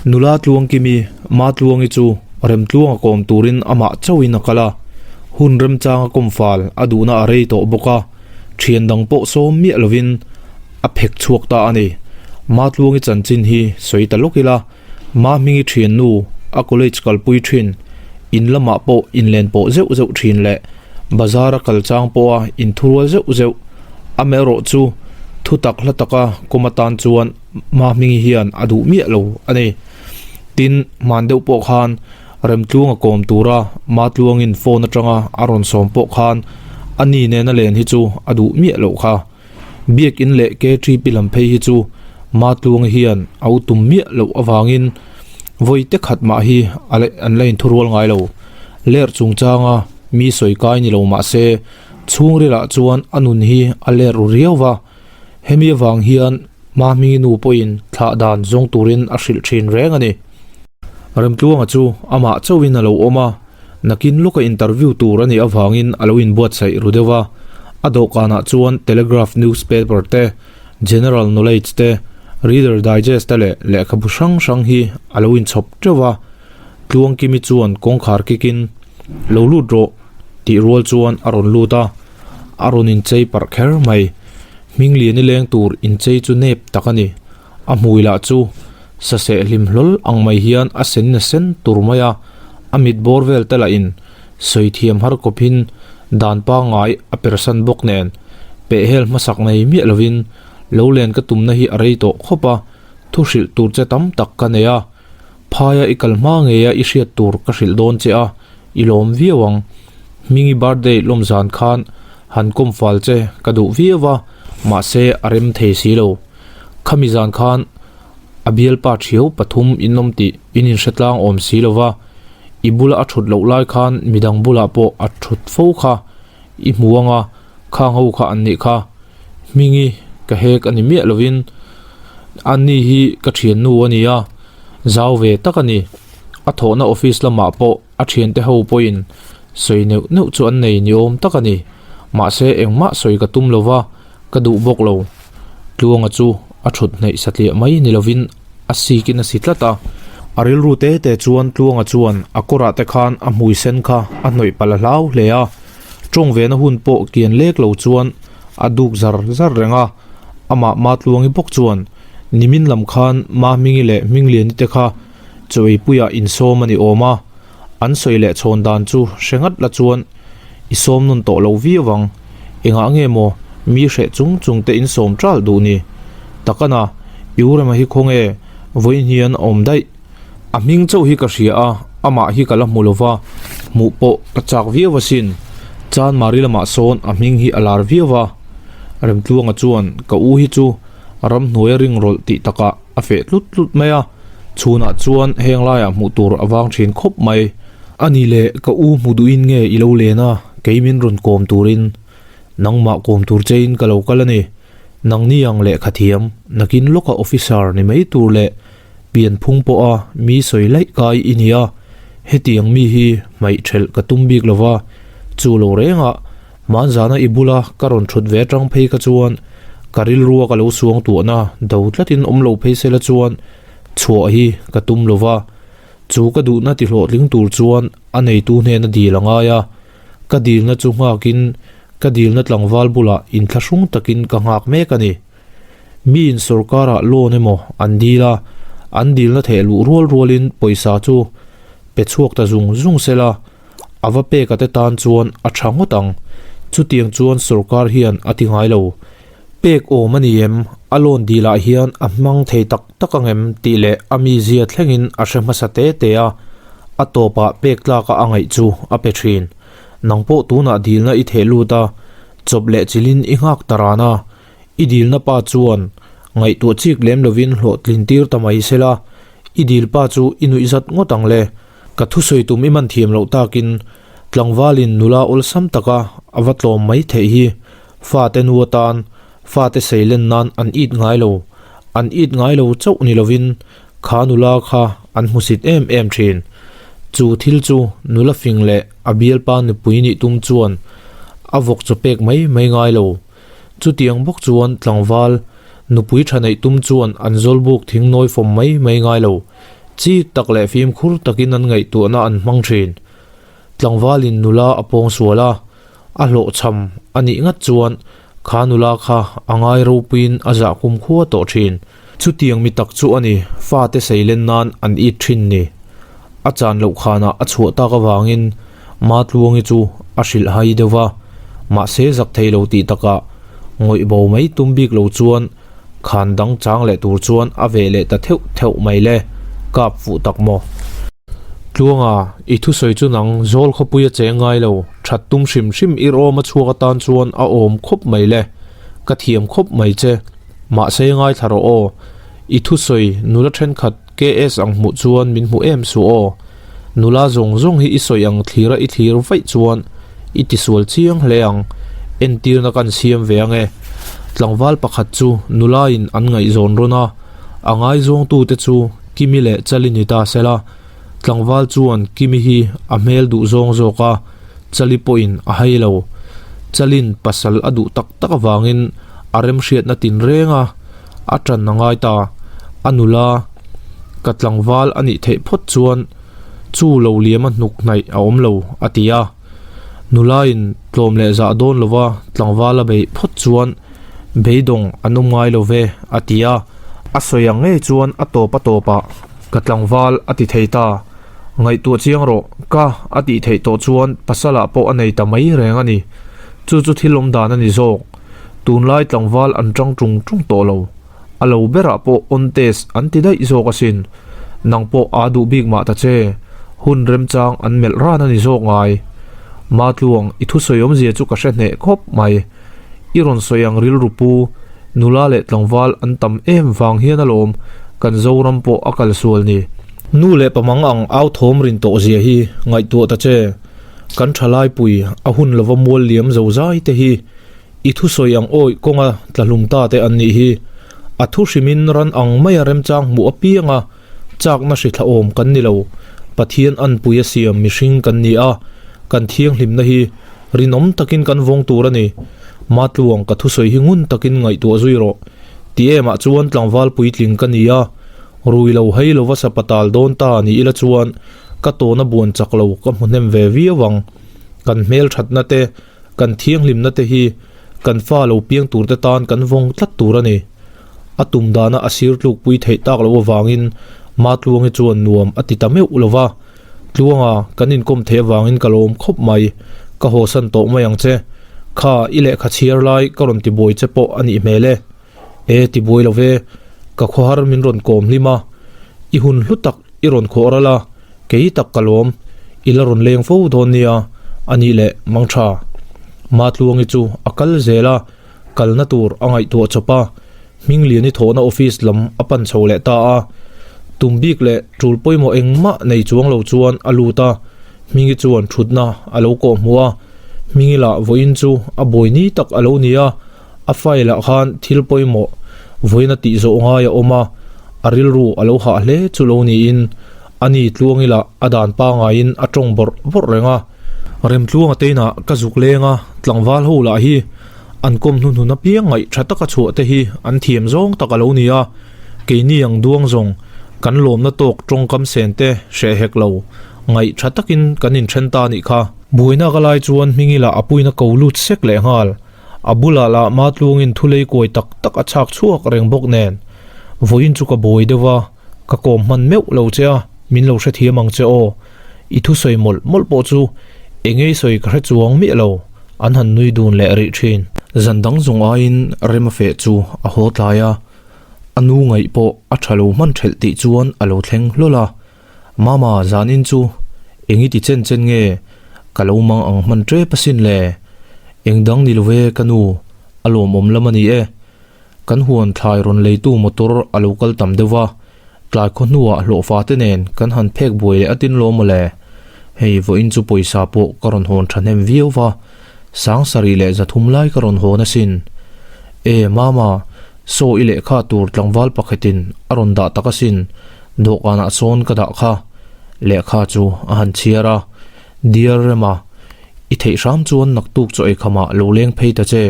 Nula Tluangkimi, Matluangi chu Remtluanga kawm turin amah chauhin a kal a, hun remchanga kawm fal a duhna a rei tawh bawk a, thian dang pawh sawm miah lovin a phek chhuak ta a ni. Matluangi chanchin hi sawi ta lawk ila, Mahmingi thiannu a college kalpui thin, in lamah pawh inlen pawh zeuh zeuh thin leh bazar a kal chang pawha inthurual zeuh zeuh, amaherawh chu thutak hla taka kawm atan chuan Mahmingi hian a duh miah lo a ni. Tin, hman deuh pawh khan Remtluanga kawm tura Matluangin phone atanga a rawn sawm pawh khan a ni nena len hi chu a duh miah loh kha. Biakin leh KTP lam phei hi chu Matluangi hian a u tum miah loh avangin vawi te khat mah hi an la inthurual ngai lo. Ler chungchanga mi sawi kai ni lo mah se chhungrilah chuan a nun hi a ler ru riau va. Hemi avang hian Mahmingi nu pawhin thlah dan zawng turin a hrilh thin reng a ni. Remtluanga chu amah chauhin a lo awm a, nakin lawka interview tur a nih avangin a lo inbuatsaih ru deuh a. A dawhkanah chuan Telegraph newspaper te, General Knowledge te, Reader Digest te leh lehkhabu hrang hrang hi a lo inchhawp teuh a. Tluangkimi chuan kawngkhar kikin, Lo lut rawh, tih rual chuan a rawn lut a. A rawn inchei parh kher mai. Hmingliani leng tur inchei chu nep tak a ni. A hmui lah chu saseh hlim hlawl ang mai hian a sen a sen tur mai a, a mit bawr vel te lah in sawi thiam har kawp in dan pangngai a persan bawk nen pehhel hmasak nei miah lovin lo len ka tumna hi a rei tawh khawp a, thu hrilh tur che tam tak ka nei a, phaia i kal hma ngeia i hriat tur ka hrilh dawn che a, i lawm viau ang. Hmingi birthday lawm zan khan han kawm fal che ka duh viau a, mahse a rem thei si lo. Khami zan khan a bialpa thiau pathum in awm tih in inhre tlang awm si lo va, i bula a thut loh lai khan midang bulah pawh a thut fo kha i hmu ang a, khang ho kha an nih kha. Hmingi ka hek a ni miah lovin ani hi ka thiannu a ni a, zau ve tak a ni. A thawhna office lamah pawh a thiante ho pawhin sawi neuh neuh chu an nei ni awm tak a ni. Mahse engmah sawi ka tum lova, ka duh bawk lo. Tluanga chu a thut hnaih satliah mai ni lovin a sikin a si tlat a. A rilru te te chuan Tluanga chuan a kawrah te khan a hmui sen kha a hnawih palh a hlau hle a. Tawng ve na hun pawh kian lek lo chuan a duk zar zar reng a. Amah Matluangi bawk chuan nimin lam khan Mahmingi leh Hmingliani te kha Chawipuiah insawm a ni awm a, an sawi leh chhawn dan chu hre ngat la chuan i sawm nawn tawh lo viau ang. Engah nge maw mi hreh chung chung te insawm ṭal duh ni? Takana, i u Rema hi khawnge vawiin hian a awm daih? A hming chauh hi ka hria a, amah hi ka la hmu lo va, hmuh pawh ka chak viau asin. Chanmari lamah sawn a hming hi a lar viau a. Remtluanga chuan ka u hi chu ramhnuaia ringrawlh tih takah a feh tlut tlut mai a, chhunah chuan heng laiah hmuh tur a vang thin khawp mai. A ni le, ka u hmu duhin nge i lo len a, kei min rawn kawm turin. Nangmah kawm tur chein ka lo kal a ni. Nangni ang lehkha thiam, nakin lawka officer ni mai tur leh pianphung pawha mi sawi laih kai i ni a, hetiang mi hi hmaih thelh ka tum bik lova, chu lo rengah Hmanzana i bula ka rawn thut ve atang phei kha chuan ka rilrua ka lo suang tuahna do tlatin awm lo phei sela chuan chhuah hi ka tum lo va, chu ka duhna ti hlawhtling tur chuan a neitu hnena dil a ngai a, ka dilna chu nghakin ka dilna tlangval bulah inthlahrung takin ka nghak mek a ni. Miin sorkarah loan emaw an dil a, an dilna theh luh rual rualin pawisa chu pe chhuak ta zung zung sela, A va pek a te tan chuan a tha ngawt ang. Chutiang chuan sorkar hian a ti ngai lo. Pek awm a ni em? A loan dilah hian a hmang thei tak tak ang em tih leh a mizia thlengin a hre hmasa te te a, a tawpah pek tlaka a ngaih chu a pe thin. Nang pawh tunah dilna i theh lut a, chawp leh chilhin i nghak ta ran a. I dilna pa chuan ngaihtuah chik lem lovin hlawhtlin tir ta mai sela, i dil pa chu i nuihzat ngawt ang le. Ka thusawi tum i man thiam loh takin tlangvalin nula awlsam taka a va tlawm mai theih hi fate nu atan fate seilen nan an it ngai lo. An it ngai lo chauh ni lovin kha nula kha an hmusit em em thin. Chu thil chu nula fing leh a bialpa nupui nih tum chuan a vawk chaw pek mai mai ngai lo. Chutiang bawk chuan tlangval nupui tha neih tum chuan an zawlbuk thing nawi fawm mai mai ngai lo. Chik tak leh fimkhur takin an ngaihtuahna an hmang thin. Tlangvalin nula a pawng sual a, a hlawhchham a nih ngat chuan kha nula kha a ngai ropuiin a zah kumkhua tawh thin. Chutiang mi tak chu a ni, fate seilen nan an it thin ni. A chan loh khanah a chhuah tak avangin Matluangi chu a hrilh hai deuh va, mahse zak thei lo tih takah ngawih bo mai tum bik lo chuan khan dang chang leh tur chuan a veh leh ta theuh theuh mai le, kap fuh tak maw? Tluanga, i thusawi chu nang zawl khawpui a cheng ngai lo, that tum hrim hrim i rawm a chhuak atan chuan a awm khawp mai le, ka thiam khawp mai che, mahse ngaithla rawh aw, i thusawi nula thenkhat KS ang hmuh chuan min hmu em suh aw, nula zawng zawng hi i sawi ang thlira i thlir vaih chuan i tisual chiang hle ang, entirna kan siam ve ange. Tlangval pakhat chu nula in an ngaihzawn rawn a, a ngaizawngtute chu Kimi leh Chali ni ta sela, tlangval chuan Kimi hi a hmel duh zawng zawk a, Chali pawhin a hai lo. Chalin pasal a duh tak tak avangin a remhriatna tinreng a, a tan a ngai ta. A nula ka tlangval a nih theih phawt chuan chu lo liam a hnuk hnaih a awm lo, a ti a. Nulain tlawm leh zah dawn lova tlangval a beih phawt chuan beidawng an awm ngai lo ve, a ti a. A sawi ang ngei chuan a tawp a tawpah ka tlangval a ti thei ta. Ngaihtuah chiang rawh, ka a tih theih tawh chuan pasalah pawh a nei ta mai reng a ni. Chu chu thil awm dan a ni zawk. Tunlai tlangval an tang tung tung tawh lo. A lo berah pawh on test an ti daih zawk asin. Nang pawh aa duh bik mah ta che. Hun remchang an melh ran a ni zawk ngai. Matluang, i thusawi awmzia chu ka hre hneh khawp mai. I rawn sawi ang rilru pu, nula leh tlangval an tam em vang hian alawm kan Zoram pawh a kal sual ni. Nu leh pamang ang au thawm rin tawh zia hi ngaihtuah ta che. Kan thalai pui a hun lova mual liam zo zai te hi i thusawi ang awih kawnga tlahlum ta te an nih hi. A thu hrimin ran ang maia remchang hmuh apianga chakna hri thlahawm kan ni lo. Pathian anpui a siam mihring kan ni a, kan thianghlimna hi Rinawm takin kan vawng tur a ni. Matluang, ka thusawi hi ngun takin ngaihtuah zui rawh. Ti emah chuan tlangval puitling ka ni a, rui lo hei lova sapatal dawn ta ni ila chuan ka tawna buan chak lo ka hmu hnem ve viau ang. Kan hmelthatna te, kan thianghlimna te hi kan fa lo piang tur te tan kan vawng tlat tur a ni. A tum dana a sir tlukpui theih tak loh avangin Matluangi chuan nuam a ti ta meuh lova. Tluanga, kan inkawm theih avangin ka lawm khawp mai. Ka hawsan tawh mai ang che. Kha, i lehkha chhiar lai ka rawn tibuai che pawh a nih hmel e. E, tibuai lo ve. Ka khawhar min rawn kawm hlim a. I hun hlu tak i rawn khawh ral a, kei tak ka lawm. I la rawn leng fo dawn nia, a nih leh mang tha. Matluangi chu a kal zel a, kalna tur a ngaihtuah chawp a. Hmingliani thawhna office lam a pan chho leh ta a, tum bik leh tul pawimawh engmah nei chuang lo chuan a lut a, Hmingi chuan thutna a lo kawh hmuh a, Hmingi lah vawiin chu a buai ni tak a lo ni a, a file ah khan thil pawimawh vawiin a tih zawh ngai a awm a, a rilru a lo hah hle chu lo niin ani Tluangi lah a dan pangaiin a tawng bawrh bawrh reng a. Remtluanga te inah ka zuk leng a, tlangval ho lah hi An kawm hnuhnun apiang ngaih tha taka chhuah te hi an thiam zawng tak a lo ni a, keini ang duang zawng kan lawmna tawk tawngkam sen te hreh hek lo, ngaih tha takin kan inthen ta nih kha. Buaina ka lai chuan Hmingi lah a puina ko lut sek leh nghal, a bulah lah Matluangin thulei kuai tak tak a chhak chhuak reng bawk nen. Vawiin chu ka buai deuh a, ka kawm hman meuh lo che a, min lo hrethiam ang che aw. I thusawi mawlh mawlh pawh chu engei sawi ka hre chuang miah lo. An han nui dun leh rih thin. Zan dang zawng aiin Rema feh chu a haw tlai a, a nu ngaih pawh a tha lo hman thelh tih chuan a lo thleng hlawl a. Mama, zanin chu eng i ti chen chen nge? Ka lo mang ang hman tep asin le. Eng dang ni lo ve ka nu, a lawmawm lam a ni e. Kan huan thlai rawn leitu motor a lo kal tam deuh va, tlai khaw hnuah hlawhfa te nen kan han phek buai leh atin lawm mawle. Hei vawiin chu pawisa pawh ka rawn hawn thahnem viau va, sang sarih leh zathum lai ka rawn hawn asin. E mama, saw i lehkha tur tlangval pakhatin a rawn dah tak asin, dawhkanah sawn ka dah kha. Lehkha chu a han chhiar a, Dear Rema, i theih hram chuan naktuk chaw eikhamah lo leng phei ta che.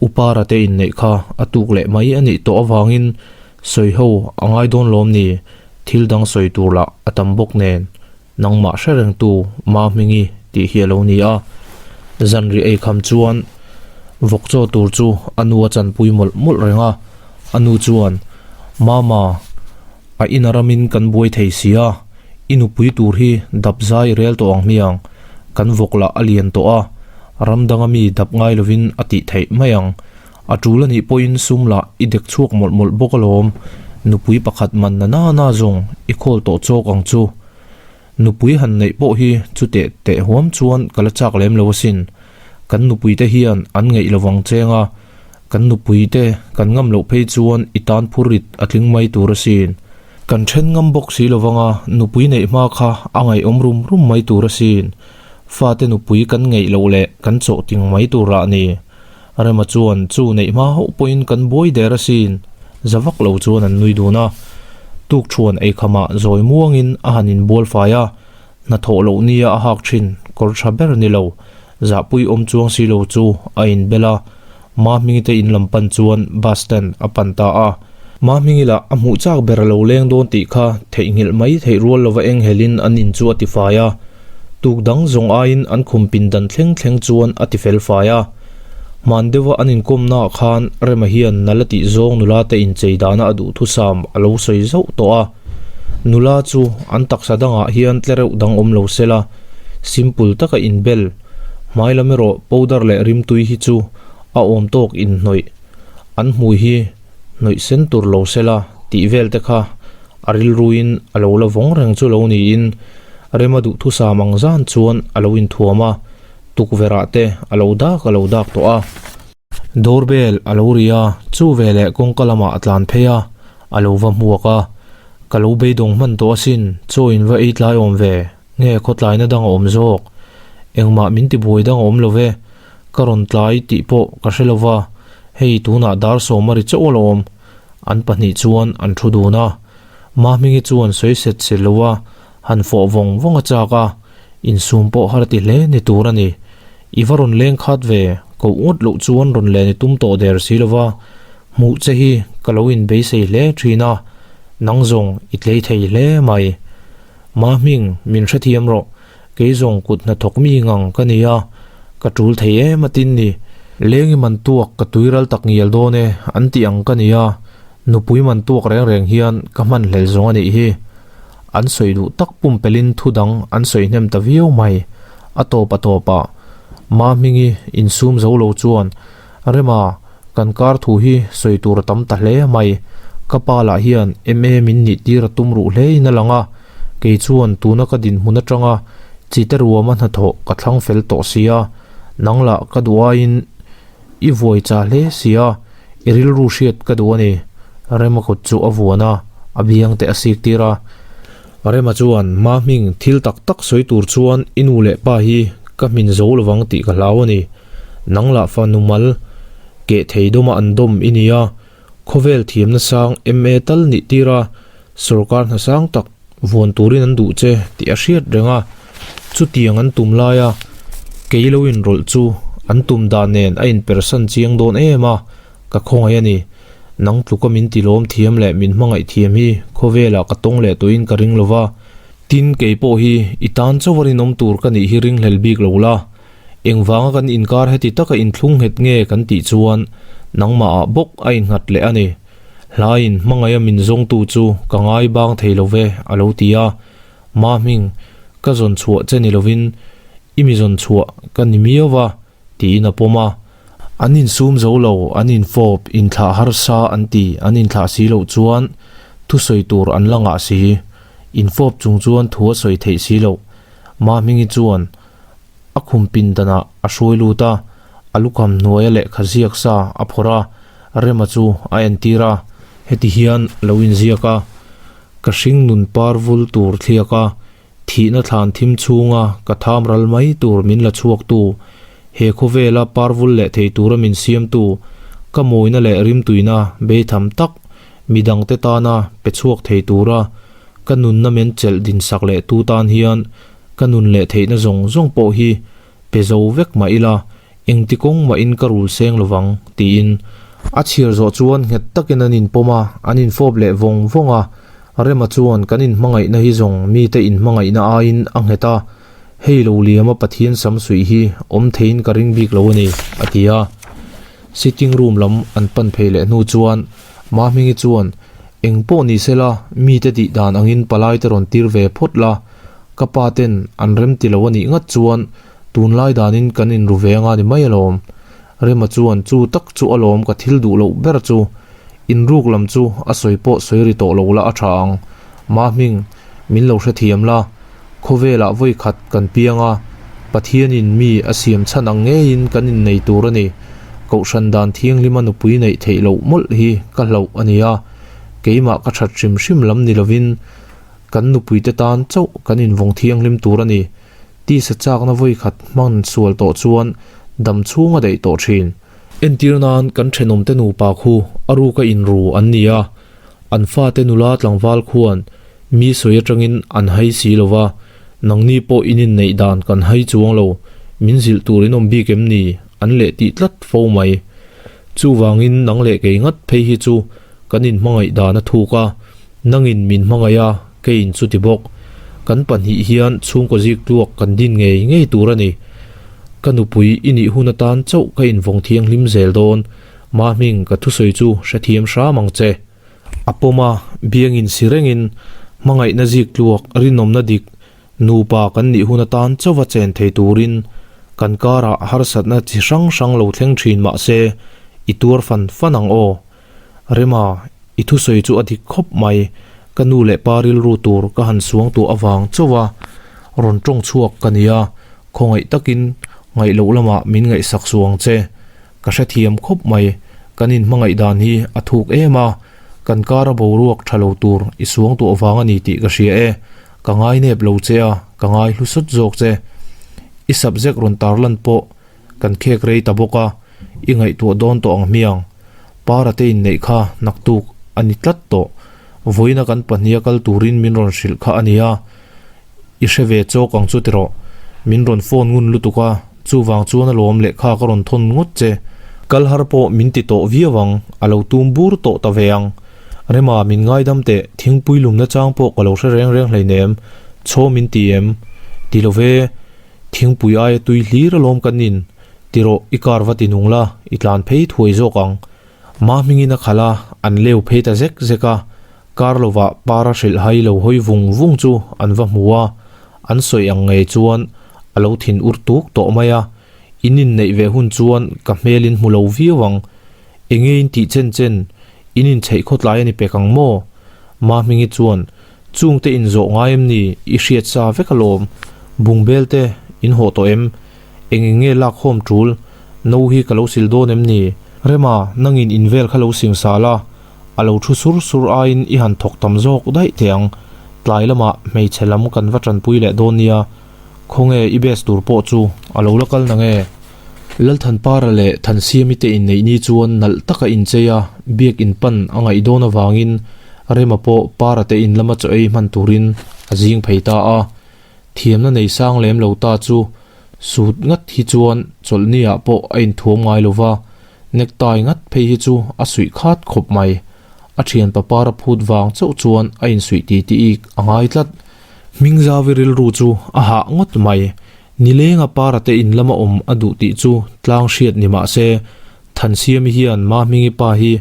Upara te inneih kha a tuk leh mai a nih tawh avangin sawi ho a ngai dawn lawm ni? Thil dang sawi tur lah a tam bawk nen, nangmah hre rengtu Mahmingi tih hi a lo ni a. Zanri ei kham chuan vawk chaw tur chu a nu a chanpui mawlh mawlh reng a, a nu chuan, Mama, a ina ramin kan buai thei si a, i nupui tur hi dap zai i rel tawh ang hmiang, kan vawk lah a lian tawh a, ram danga mi dap ngai lovin a tih theih mai ang. A tul a nih pawhin sum lah i dek chhuak mawlh mawlh bawk alawm, nupui pakhat man na na na zawng i khawl tawh chawk ang chu. Nupui han neih pawh hi chu teh teh huam chuan ka la chak lem lo asin. Kan nupui te hian an ngeih lo vang cheng a, kan nupui te kan ngam loh phei chuan i tan phur rit a tling mai tur asin. Kan then ngam bawk si lo vang a, nupui neih hma kha a ngaihawm rum rum mai tur asin. Fate nupui kan ngeih loh leh kan chawh ting mai tur lah ni. Rema chuan chu neih hma hauh pawhin kan buai der asin, za vak lo chuan an nui dun a. Tukṭhuan eikhamah zawi muangin a han inbual fai a, hnathawh loh nia a hak ṭhin kawr ṭha ber ni lo, zahpui awm chuang si lo chu a inbel a, Mahmingi te in lam pan chuan bus stand a pan ta a. Mahmingi lah a hmuh chak ber a lo leng dawn tih kha theihnghilh mai theih rual lova enghelin an in chu a ti fai a. Tuk dang zawng aiin an khum pindan thleng thleng chuan a ti fel fai a. Hman deuha an inkawmnaah khan Rema hian nala tih zawng nula te inchei dana a duhthusam a lo sawi zauh tawh a. Nula chu an taksa dangah hian tlereuh dang awm lo sela, simple taka inbel, hmai lam erawh powder leh rimtui hi chu a awm tawk inhnawih. An hmui hi hnawih sen tur lo sela tih vel te kha a rilruin a lo la vawng reng chu lo niin Rema duhthusam ang zan chuan a lo inthuam a, tukverh ah te a lo dak a lo dak tawh a. Doorbell a lo ri a, chu veleh kawngka lamah a tlan phei a, a lo va hmuak a, Ka lo beidawng hman tawh asin, chaw in va ei tlai awm ve, nge khawtlaina dang a awm zawk? Engmah min tibuai dang a awm lo ve, ka rawn tlai tih pawh ka hre lo va, hei tunah dar sawm a ri chauh alawm. An pahnih chuan an thu dun a, Mahmingi chuan sawi set set lo a, han fawh vawng vawng a chak a, insum pawh har ti hle ni tur a ni. I va rawn leng khat ve, koh ngawt loh chuan rawn len i tum tawh der si lo va, hmuh che hi ka lo inbeisei hle thin a, nang zawng i tlei thei hle mai. Mahming, min hrethiam rawh, kei zawng kut hnathawk mi ngang ka ni a, ka tul thei em atin ni. Lengi man tuak ka tuiral tak ngial dawn e, an tih ang ka ni a, nupui man tuak reng reng hian ka hman hlel zawng a nih hi. An sawi duh tak pumpelin thu dang an sawi hnem ta viau mai. A tawp a tawpah Mahmingi insum zo lo chuan, Rema, kan kar thu hi sawi tur a tam ta hle mai. Ka pa lah hian MA min nih tir a tum ruh hle in a lang a, kei chuan tuna ka dinhmun atanga chite ruama hnathawh ka thlang fel tawh si a, nang lah ka duh aiin I vuai cha hle si a, i rilru hriat ka duh a ni. Rema kut chu a vuan a, a biang te a sik tir a. Rema chuan, Ma hming, thil tak tak sawi tur chuan i nu leh pa hi ka hmin zo lovang tih ka hlau a ni. Nang lah fanu mal keh thei dawma an dawm i ni a, khawvel thiamna sang MA tal nih tir a, sawrkar hna sang tak vuan turin an duh che tih a hriat reng a, chutiang an tum laia kei lo inrawlh chu an tum dan nen a inpersan chiang dawn em a, ka khawngaih a ni. Nang tluka min tilawm thiam leh min hmangaih thiam hi khawvelah ka tawng leh tawhin ka ring lova, tin kei pawh hi i tan chauh a rinawm tur ka nih hi ringhlel bik lo la, engvanga kan inkar heti taka inthlung nghet nge kan tih chuan nangmahah bawk a innghat leh a ni. Hlaiin hmangaih a min zawngtu chu ka ngai bang thei lo ve, a lo ti a. Ma hming, ka zawn chhuah che ni lovin i mi zawn chhuah ka ni miau va, tiin a pawm a. An insum zo lo, an infawp, inthlah harsa an ti, an inthlah si loh chuan thusawi tur an la ngah si. Infawp chung chuan thu a sawi theih si loh. Ma hmingi chuan A khum pindanah a hruai lut a, a lukham hnuaia lehkha ziak sa a phawrh a, Rema chu a entir a. Heti hian a lo inziak a, Ka hring nun par vul tur thliak a, thihna thlan thim chhunga ka tham ral mai tur min la chhuaktu, he khawvela par vul leh thei tura min siamtu, ka mawina leh rimtuina beitham tak midangte tana pe chhuak thei tura ka nunna min chelh dinsak leh tu tan hian Ka nun leh theihna zawng zawng pawh hi pe zo vek mah ila, engti kawng mahin ka rul seng lovang, tiin. A chhiar zawh chuan nghet takin an inpawm a, an infawp leh vawng vawng a. Rema chuan kan inhmangaihna hi zawng mite inhmangaihna aiin a nghet a, hei lo liama Pathian sam suih hi awm theiin ka ring bik lo a ni, a ti a. Sitting room lam an pan phei leh hnu chuan Mahmingi chuan, Eng pawh ni sela, mite tih dan angin palaite rawn tir ve phawt la, ka pa ten an rem ti lo a nih ngat chuan tunlai danin kan inru ve anga ni mai alawm. Rema chuan chu tak chu alawm ka thil duh loh ber chu. Inruk lam chu a sawi pawh sawi ri tawh lo la a tha ang. Mahming, min lo hrethiam la. Khawvelah vawi khat kan piang a, Pathianin mi a siam chhan ang ngeiin kan innei tur a ni. Kohhran dan thianghlima nupui neih theih loh mawlh hi ka hlauh a ni a, keimah ka that hrim hrim lam ni lovin kan nupuite tan chauh kan invawng thianghlim tur a ni. Tisa chakna vawi khat hman sual tawh chuan dam chhung a daih tawh thin. Entir nan kan thenawmte nupa khu a ruka inru an ni a, an fate nula tlangval khuan mi sawi atangin an hai si lo va, nangni pawh in inneih dan kan hai chuang lo, min zilh tur in awm bik em ni? an leh tih tlat fo mai. Chuvangin nang leh kei ngat phei hi chu kan inhmangaih dan a thuk a, nangin min hmangaih a, keiin chuti bawk. Kan pahnih hian chhungkaw zik tluak kan din ngei ngei tur a ni. Ka nupui i nih hun atan chauh ka invawng thianghlim zel dawn, Mahming ka thusawi chu hrethiam hram ang che. A pawm a, biangin si rengin hmangaihna zik tluak rinawmna dik nupa kan nih hun atan chauha chen thei turin kan karah harsatna chi hrang hrang lo thleng thin mah se i tuar fan fan ang aw. Rema, i thusawi chu a dik khawp mai, ka nu leh pa rilru tur ka han suang tuah avang chauha rawn tawng chhuak ka nia, khawngaih takin ngaih loh lamah min ngaihsak suh ang che. Ka hrethiam khawp mai, kan inhmangaih dan hi a thuk em a, kan kara boruak tha lo tur i suang tuah vang a ni tih ka hria e, ka ngai nep lo che a, ka ngai hlu sawt zawk che. I subject rawn tarlan pawh kan khek rei ta bawk a, i ngaihtuah dawn tawh ang hmiang. Para te inneih kha naktuk a ni tlat tawh, vawiina kan pahniha kal turin min rawn hrilh kha a nia, I hre ve chawk ang chu tirawh. Min rawn phone ngun lutuk a, chuvang chuan alawm lehkha ka rawn thawn ngawt che. Kal har pawh min ti tawh viau ang, a lo tum bur tawh ta ve ang. Rema, min ngaidam teh, thingpui lumna chang pawh ka lo hre reng reng hleinem, chaw min ti em? Ti lo ve, thingpui aia tui hlir alawm kan in, tirawh i car va ti nung la, i tlan phei thuai zawk ang. Mahmingin a khalh a, an leu phei ta zek zek a, Kar lovah para hrilh hai lo hawi vung vung chu an va hmu a, an sawi ang ngei chuan a lo thin ur tuk tawh mai a, in inneih ve hun chuan ka hmel in hmu lo viau ang, enge in tih chen chen, in inchheih khawtlai a ni pek ang maw? Mahmingi chuan, Chungte in zawh ngai em ni, i hriat sa vek alawm, bungbel te in hawh tawh em? Eng eng nge lak khawm tul, no hi ka lo sil dawn em ni? Rema, nangin in vel kha lo sing sal a, A lo thu sur sur aiin i han thawk tam zawk daih teh ang. Tlai lamah hmeichhe lam kan va tanpui leh dawn nia. Khawnge i best tur pawh chu a lo la kal nange? Lalthanpara leh Thansiami te inneih ni chuan nalh taka inchei a, biak in pan a ngaih dawn avangin Rema pawh Para te in lama chaw ei hman turin a zing phei ta a. Thiamna nei sang lem lo ta chu Sut ngat hi chuan chawlhniah pawh a inthuam ngai lo va, necktie ngat phei hi chu a suih khat khawp mai. A thianpa para phut vang chauh chuan a insuih ti tih ik a ngai tlat. Hmingzavi rilru chu a hah ngawt mai. Nilenga para te in lama awm a duh tih chu tlang hriat ni mah se, Thansiami hian Mahmingi pa hi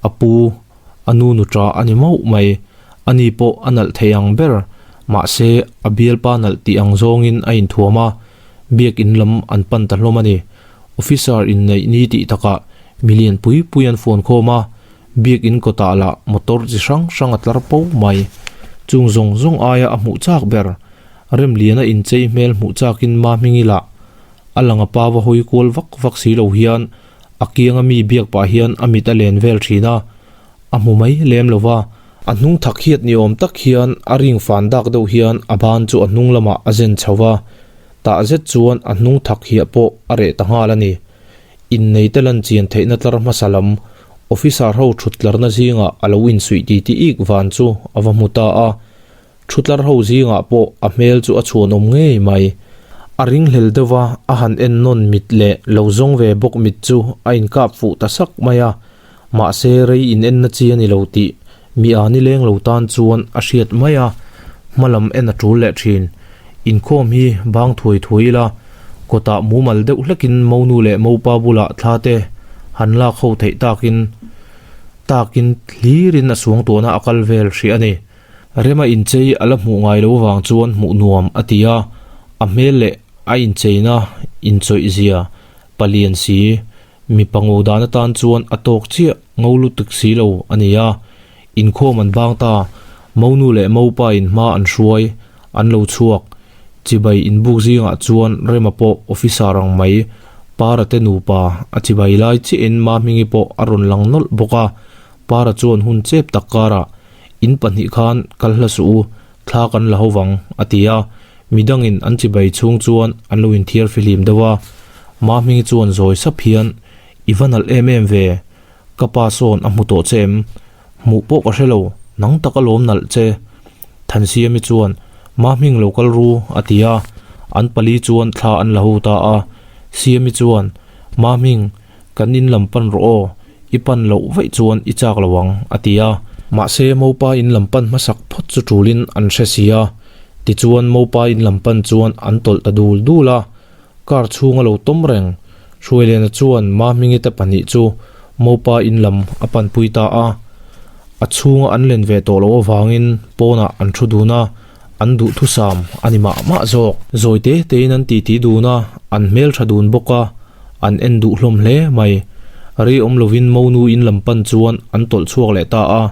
a pu A nu nuṭa a ni mauh mai. Ani pawh a nalh thei ang ber. Mahse, a bialpa nalh tih ang zawngin a inthuam a, biak in lam an pan ta hlawm a ni. Officer inneih ni tih takah mi lian pui pui an fuan khawm a, biak in kawtah lah motor chi hrang hrang a tlar po mai. Chung zawng zawng aia a hmuh chak ber, Remliana inchei hmel hmuh chakin Mahmingi lah a lang a pa va hawi kual vak vak si lo hian A kianga mi biak pah hian a mit a len vel thin a, a hmu mai lem lo va. A hnung thak hiat ni awm tak hian a ring fan dak deuh hian a ban chu a hnung lamah a zen chho va, tah zet chuan a hnung thak hiah pawh a reh ta nghal a ni. Inneite lan chian theihna tlar hmasa lam officer ho thut tlarna zingah a lo insuih ti ti ik van chu a va hmu ta a. Thutlar ho zingah pawh a hmel chu a chhuanawm ngei mai. A ringhlel deuh va, a han en nawn mit leh lo zawng ve bawk mit chu a inkap fuh ta sak mai a. Mahse rei in enna chi a ni lo tih Mi a nileng lo tan chuan a hriat mai a, hma lam en a tul leh thin. Inkhawm hi bang thuai thuai ila, kawtah mumal deuh hlekin monu leh mopa bulah thla te han lak ho theih takin takin hlirin a suangtuahna a kal vel hrih a ni. Rema inchei a la hmuh ngai lo avang chuan hmuh nuam a ti a, a hmel leh a incheina inchawih zia palian si Mipa ngo dan atan chuan a tawk chiah ngo lutuk si lo a ni a, inkhawm an bang ta, monu leh mopa in hma an hruai, an lo chhuak. Chibai inbuk zingah chuan Rema pawh officer ang mai, Para te nupa a chibai lai chiahin Mahmingi pawh a rawn lang nawlh bawk a, Para chuan hun chep tak karah, In pahnih khan kal hla suh u, thla kan la ho vang, a ti a. Midangin an chibai chhung chuan an lo inthiar fihlim deuh a. Mahmingi chuan zawi sap hian, I va nalh em em ve, ka pa sawn a hmu tawh che em? Hmuh pawh ka hre lo, nang tak alawm nalh che. Thansiami chuan, Mahming lo kal ru, a ti a. An pali chuan thla an la ho ta a. Siami chuan, Mahming, Kan in lam pan rawh aw, i pan loh vaih chuan i chak lo ang, a ti a. Mahse, Mopa in lam pan hmasak phawt chu tulin an hre si a. Tichuan, Mopa in lam pan chuan an tawlh ta dul dul a. Car chhung a lo tawm reng. Hruailena chuan Mahmingi te pahnih chu Mopa in lam a panpui ta a. A chhunga an len ve tawh loh avangin pawnah an thu dun a. An duhthusam a ni mah mah zawk. Zawi te tein an titi dun a, an hmeltha dun bawk a, an en duh hlawm hle mai. Rei awm lovin monu in lam pan chuan an tawlh chhuak leh ta a.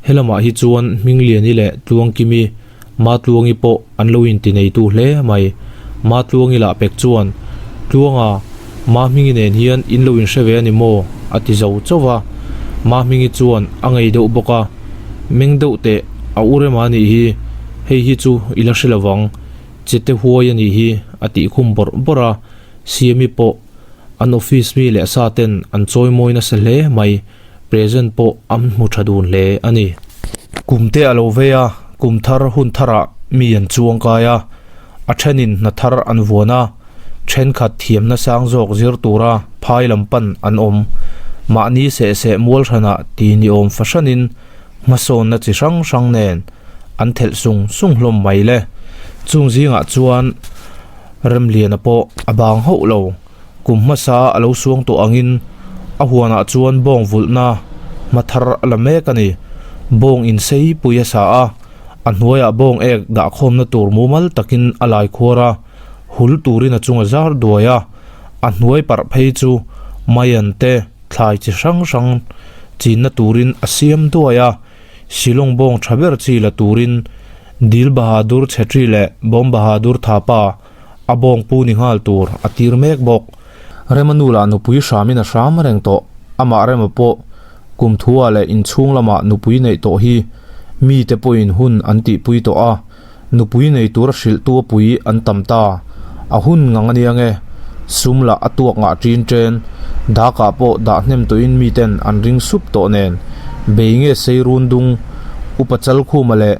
Helamah hi chuan Hmingliani leh Tluangkimi, Matluangi pawh an lo inti neitu hle mai. Matluangi lah pek chuan, Tluanga, Mahmingi nen hian in lo inhre ve a ni maw? a ti zo chauh va. Mahmingi chuan a ngei deuh bawk a, Meng deuh teh, a u rema a nih hi, hei hi chu i la hre lo vang, chete huai a nih hi, a tih khum bawrh bawrh a. Siami pawh an office mi leh sa ten an chawimawi nasa hle mai, present pawh an hmu tha dun hle a ni. Kum te a lo vei a, kum thar hun tharah mi an chuang kai a, a thenin hna thar an vuan a, thenkhat thiamna sang zawk zir tura phai lam pan an awm. Mahni seh seh mual hranah ti ni awm fahranin hmasawnna chi hrang hrang nen an thelh sung sung hlawm mai le. Chung zingah chuan Remliana pawh a bang hauh lo. Kum hmasa a lo suang tawh angin a huanah chuan bawng vulhna hma thar a la mek a ni. Bawng in sei pui a sa a, a hnuaiah bawng ek dahkhawmna tur mumal takin a lai khuar a, hul turin a chung a zar duai a, a hnuai parh phei chu maian te thlai chi hrang hrang chinna turin a siam duai a. Shillong bawng tha ber chi la turin Dil Bahadur Chhetri leh Bawm Bahadur Thapa a bawng pu ni nghal tur a tir mek bawk. Rema nu lah nupui hramin a hram reng tawh. Amah Rema pawh kum thua leh inchhung lamah nupui neih tawh hi mite pawhin hun an tihpui tawh a, nupui nei tura hrilhtu a pui an tam ta. A hun ngang a nia nge? Sum lah a tuak ngah ṭin ṭen. Dakah pawh dah hnem tawhin miten an ring sup tawh nen. Bei nge sei run dung Upa Chalkhuma leh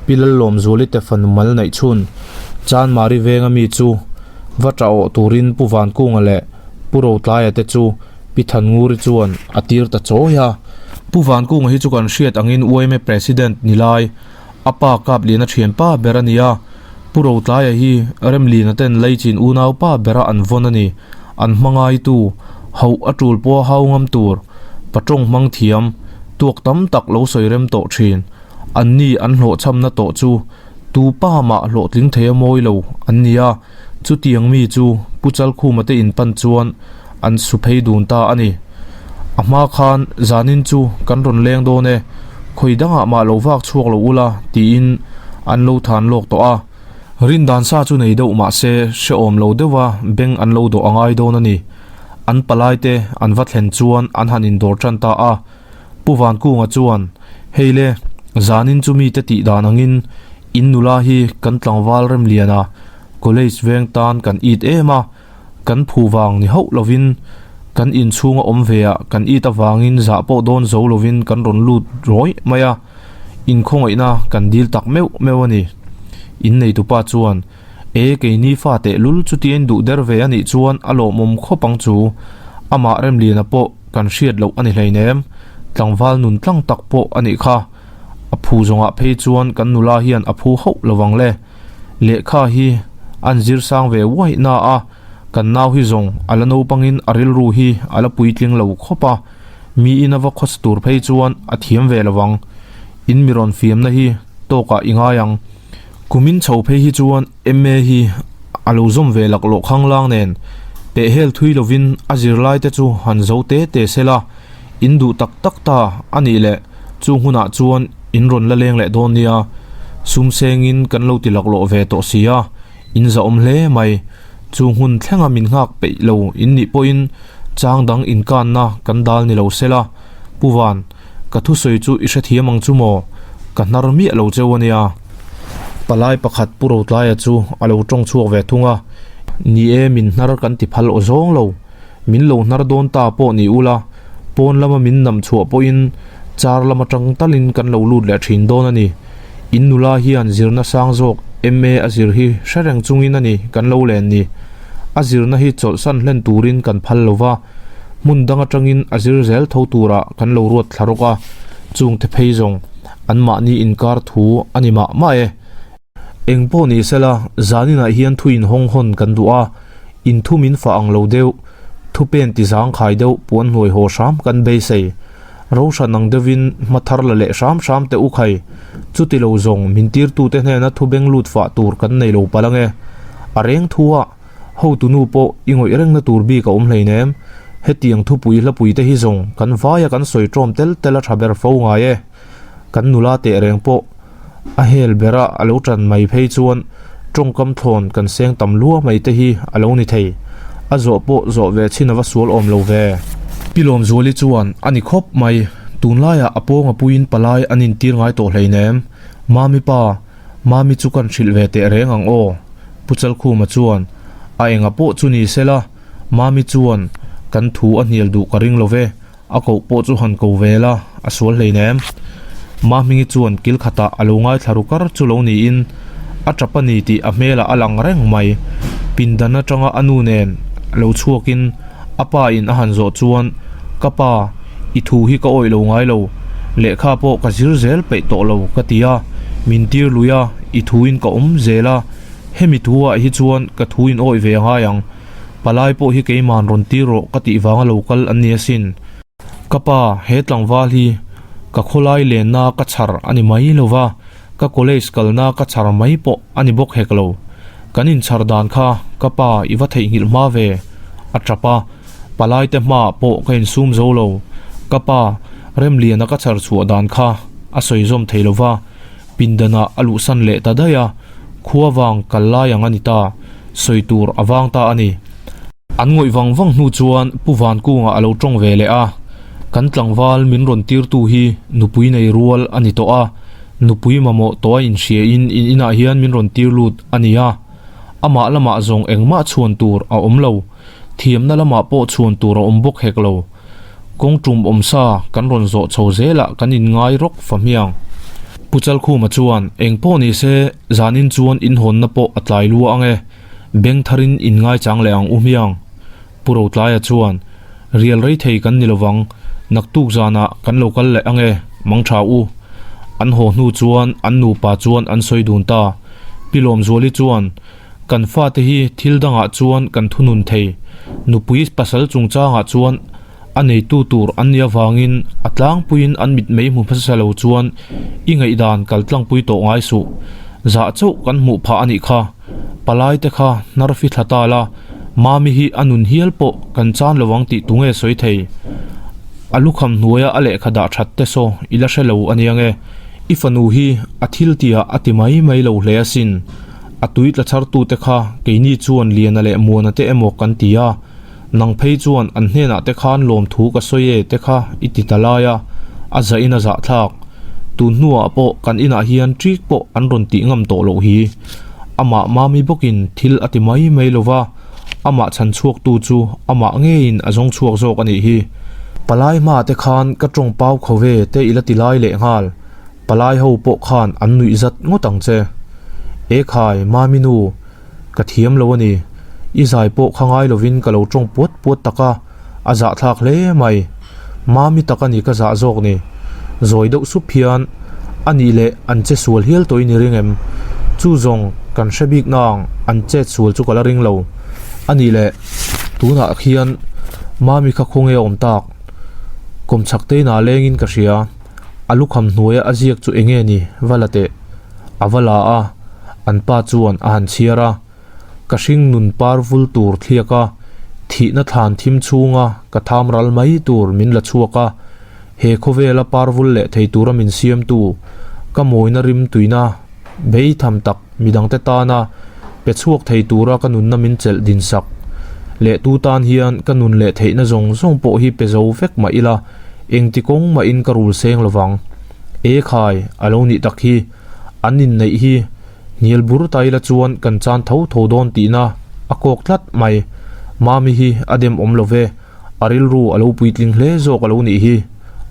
Pi Lallawmzuali te fanu mal neih chhun Chanmari venga mi chu va ṭah awh turin Pu Vankunga leh Pu Rotlaia te chu Pi Thannguri chuan a tir ta chawi a. Pu Vankunga hi chu kan hriat angin yma President ni lai A pa kap lian a thian pa ber a ni a, Pu Rotlaia hi Remlina ten Leichin unau pa bera an vawn a ni. An hmangaitu, hauh a tul pawha hau ngam tur, patawng hmang thiam, tuak tam tak lo sawi rem tawh thin. An ni an hlawhchhamna tawh chu tu pa mah hlawhtling thei a mawi lo an ni a, chutiang mi chu Pu Chalkhuma te in pan chuan an su phei dun ta a ni. A hma khan zanin chu kan rawn leng dawn e, khawi dangah mah lo vak chhuak lo ula tiin an lo than lawk tawh a. Rindan sa chu nei deuh mah se hrehawm lo deuha beng an lo dawh a ngai dawn a ni. An palai te an va thlen chuan an han indawr tan ta a. Pu Vankunga chuan, Hei le, zanin chu mite tih dan angin in nula hi kan tlangval Remliana college veng tan kan it em a, Kan phu vang ni hauh lovin kan inchhunga awm ve ah kan it avangin zah pawh dawn zo lovin kan rawn lut rawih mai a, inkhawngaihna kan dil tak meuh meuh a ni. Inneitupa chuan, E keini fa tehlul chutia in duh der ve a nih chuan a lawmawm khawp ang chu. Amah Remliana pawh kan hriat loh a ni hleinem, tlangval nun tlang tak pawh a nih kha. A phu zawngah phei chuan kan nula hian a phu hauh lovang le. Lehkha hi an zir sang ve uaih na a, kan nau hi zawng a la naupangin a rilru hi a la puitling lo khawp a, miin a va khawsa tur phei chuan a thiam ve lovang. In mi rawn fiamna hi tawkah i ngai ang. Kumin chho phei hi chuan MA hi a lo zawm ve laklawh khanglang nen pehhel thui lovin a zirlai te chu han zo te te sela in duh tak tak ta a nih leh chu hmunah chuan in rawn la leng leh dawn nia. Sum sengin kan lo ti laklawh ve tawh si a, in zahawm hle mai. Chu hmun thlenga min nghak peih lo in nih pawhin chang dang inkanna kan dal ni lo sela. Pu Van. Ka thusawi chu i hrethiam ang chu maw? Ka hnar miah lo cheu a nia. Palai pakhat Pu Rotlaia chu a lo tawng chhuak ve thung a, Ni e, min hnar kan ti phal aw zawng lo. Min lo hnar dawn ta pawh ni ula, pawn lama min nam chhuah pawhin car lam atang talin kan lo lut leh thin dawn a ni. In nula hian zirna sang zawk MA a zir hi hre reng chungin a ni kan lo len ni. A zirna hi chawlhsan hlen turin kan phal lo va. Hmun dang atangin a zir zel tho turah kan lo ruat thla rawk a, chungte phei zawng anmahni inkar thu a ni mah mah e. Eng pawh ni sela, zaninah hian thu inhawng hawn kan duh a, inthu min fah ang lo deuh, thu pen ti zangkhai deuh puan hnuai haw hram kan beisei. Rohran ang deuhin hma thar la leh hram hram teh u khai, chuti lo zawng min tirtute hnena thu beng lut fah tur kan nei lo palh ange. A reng thu ah. Hotunu pawh i ngawih rengna tur bik a awm hleinem. Hetiang thupui hlapui te hi zawng kan vaia kan sawi ṭawm tel tel a ṭha ber fo ngai e. Kan nula teh reng pawh a hel bera a lo ṭan mai phei chuan ṭawngkam thlawn kan seng tam lua mai te hi a lo ni thei. A zawh pawh zawh ve chhin a va sual awm lo ve. Pi Lawmzuali chuan a ni khawp mai. Tunlaiah a pawnga puiin palai an intir ngai tawh hleinem. Mami pa. Mami chu kan hrilh ve teh reng ang aw, Pu Chalkhuma chuan a enga pawh chu ni sela, Mami chuan kan thu a hnial duh ka ring lo ve, a koh pawh chu han ko ve la, a sual hleinem. Mahmingi chuan kil khatah a lo ngaithla ru kar chu lo niin a tap a ni tih a hmelah a lang reng mai. Pindan atanga a nu nen lo chhuakin A pa in a han zawh chuan, Ka pa, i thu hi ka awih lo ngai lo, lehkha pawh ka zir zel peih tawh lo ka ti a, min tir lui a, i thu in ka awm zel a, hemi thu ah hi chuan ka thu in awih ve a ngai ang, palai pawh hi keiman rawn tir rawh ka tih vanga lo kal an ni asin. Ka pa, he tlangval hi ka khawlai lenna ka chhar a ni mai lo va, Ka college kalna ka chhar mai pawh a ni bawk hek lo. Kan inchhar dan kha ka pa i va theihnghilh hma ve, a tap a. Palaite hmaah pawh ka insum zo lo. Ka pa, Remliana ka chhar chhuah dan kha a sawi zawm thei lo va, pindanah a luhsan leh ta daih a, khua vang kal lai ang a ni ta, sawi tur a vang ta a ni. An ngawih vang vang hnu chuan Pu Vankungah a lo tawng ve leh a, Kan tlangval min rawn tirtu hi nupui nei rual a ni tawh a, nupui mamawh tawh a inhriain in inah hian min rawn tir lut a ni a, amah lamah zawng engmah chhuan tur a awm lo, thiamna lamah pawh chhuan tur a awm bawk hek lo. Kawng tum awm sa kan rawn zawh chho zelah kan inngai rawk fa hmiang. Pu Chalkhuma chuan, Engpawh ni se, zanin chuan inhawnna pawh a tlai lua ang e. Beng tharin in ngaichang leh ang u hmiang. Pu Rotlaia chuan, Rial rei thei kan ni lovang, naktuk zanah kan lo kal leh ang e, mang tha u. An haw hnu chuan an nupa chuan an sawi dun ta. Pi Lawmzuali chuan, Kan fate hi thil dangah chuan kan thunun thei. Nupui pasal chungchangah chuan a neitu tur an nih avangin a tlangpuiin an mitmei hmu hmasa lo chuan i ngaihdan kal tlangpui tawh ngai suh. Zah chauh kan hmuh phah a nih kha. Palai te kha hnar fi thla ta la, Mami hi a nun hial pawh kan chan lo ang tih tunge sawi thei? A lukham hnuaia a lehkha dah that te saw i la hre lo a nia nge? I fanu hi a thil tihah a ti mai mai lo hle asin. A tui tla chhartute kha keini chuan Liana leh Muana te emaw kan ti a, nang phei chuan an hnenah te khan lawmthu ka sawi e te kha i ti ta lai a, a zahin a zahthlak. Tun hnuah pawh kan inah hian ṭik pawh an rawn tih ngam tawh loh hi. Amah Mami bawkin thil a ti mai mai lo va, amah chhan chhuaktu chu amah ngeiin a zawng chhuak zawk a nih hi. Palai hma te khan ka tawng pau kho ve te i la ti lai leh nghal. Palai ho pawh khan an nuih zat ngawt ang che. Ekhai, Mami nu, Ka thiam lo a ni. I zai pawh kha ngai lovin ka lo tawng puat puat tak a, a zahthlak hle mai. Mami tak a ni ka zah zawk ni. Zawi deuh sup hian. A nih leh an che sual hial tawhin i ring em? Chu zawng kan hre bik nang an chet sual chu ka la ring lo. A nih leh tunah khian Mami kha khawnge a awm tak? Kawmchhak te inah lengin ka hria. A lukham hnuaia a ziak chu enge ni? Va la teh. A va la a, an pa chuan a han chhiar a. Ka hring nun par vul tur thliak a, thihna thlan thim chhunga ka tham ral mai tur min la chhuak a, he khawvela par vul leh thei tura min siamtu, ka mawina rim tuina beitham tak midangte tana pe chhuak thei tura ka nunna min chelh dinsak leh tu tan hian ka nun leh theihna zawng zawng pawh hi pe zo vek mah ila, engti kawng mahin ka rul seng lovang. E khai, a lo nih tak hi, an inneih hi. Hnial bur ta ila chuan kan chan tho tho dawn tihna a kawk tlat mai. Mami hi a dem awm lo ve, a rilru a lo puitling hle zawk a lo nih hi.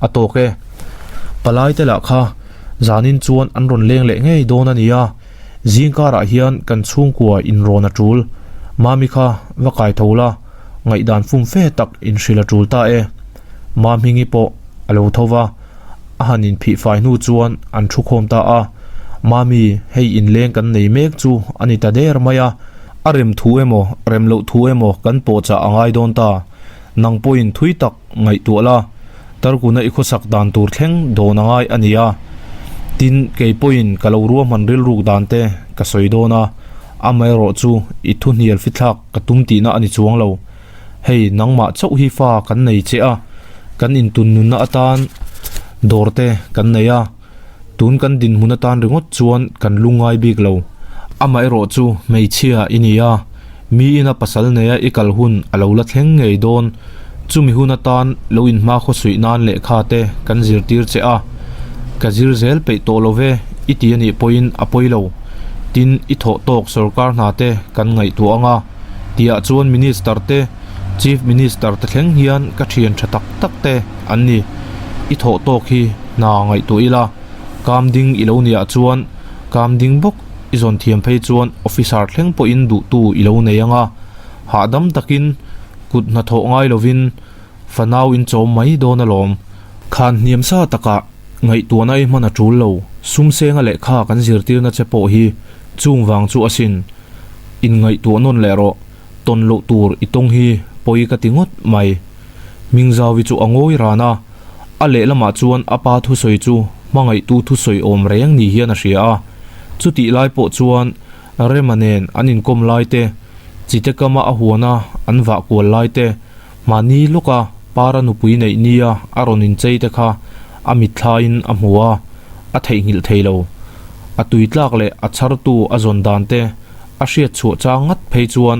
A tawk e. Palai te lah kha zanin chuan an rawn leng leh ngei dawn a nia, zingkarah hian kan chhungkua inrawn a tul. Mami kha va kai tho la, ngaihdan fum fe tak inhrilh a tul ta e. Mahmingi pawh a lo tho va. A han inphih fai hnu chuan an thu khawm ta a, Mami, hei inleng kan nei mek chu a ni ta der mai a, a rem thu emaw rem loh thu emaw kan pawhchah a ngai dawn ta, nang pawhin thui tak ngaihtuah la, Tarkuna i khawsak dan tur thleng dawn a ngai a ni a, tin kei pawhin ka lo ruahman rilruk dan te ka sawi dawn a, amaherawh chu i thu hnial fithlak ka tum tihna a ni chuang lo. Hei nangmah chauh hi fa kan nei che a, kan intun nunna atan dawr te kan nei a, tun kan dinhmun atan ringawt chuan kan lungngai bik lo. Amaherawh chu hmeichhia i ni a, mi ina pasal neia i kal hun a lo la thleng ngei dawn. Chumi hun atan lo inhma khawsuih nan lehkha te kan zirtir che a, ka zir zel peih tawh lo ve i ti a nih pawhin a pawi lo. Tin, i thawh tawk sorkar hna te kan ngaihtuah ang a. Tiah chuan Minister te, Chief Minister te thleng hian ka thian tha tak tak te an ni. I thawh tawk hi hna ngaihtuah ila, kam ding i lo niah chuan kam ding bawk i zawn thiam phei chuan officer thleng pawhin duhtu i lo nei ang a, hahdam takin kut hnathawh ngai lovin fanau in chawm mai dawn alawm. Khan hniam sa takah ngaihtuahna i hman a tul lo, sumsenga lehkha kan zirtirna che pawh hi chung vang chu asin. Inngaihtuah nawn leh rawh, tawn loh tur i tawng hi pawi ka ti ngawt mai. Hmingzauvi chu a ngawi ran a, a lehlamah chuan a pa thusawi chu hmangaihtu thusawi awm reng ni hian a hria a. Chutih lai pawh chuan Rema nen an inkawm lai te, Chite kama a huana an vah kual lai te, mahni lawka Para nupui neih nia a rawn inchei te kha a mitthlaiin a hmu a, a theihnghilh thei lo. A tuitlak leh a chhartu a zawn dan te a hriat chhuah chang ngat phei chuan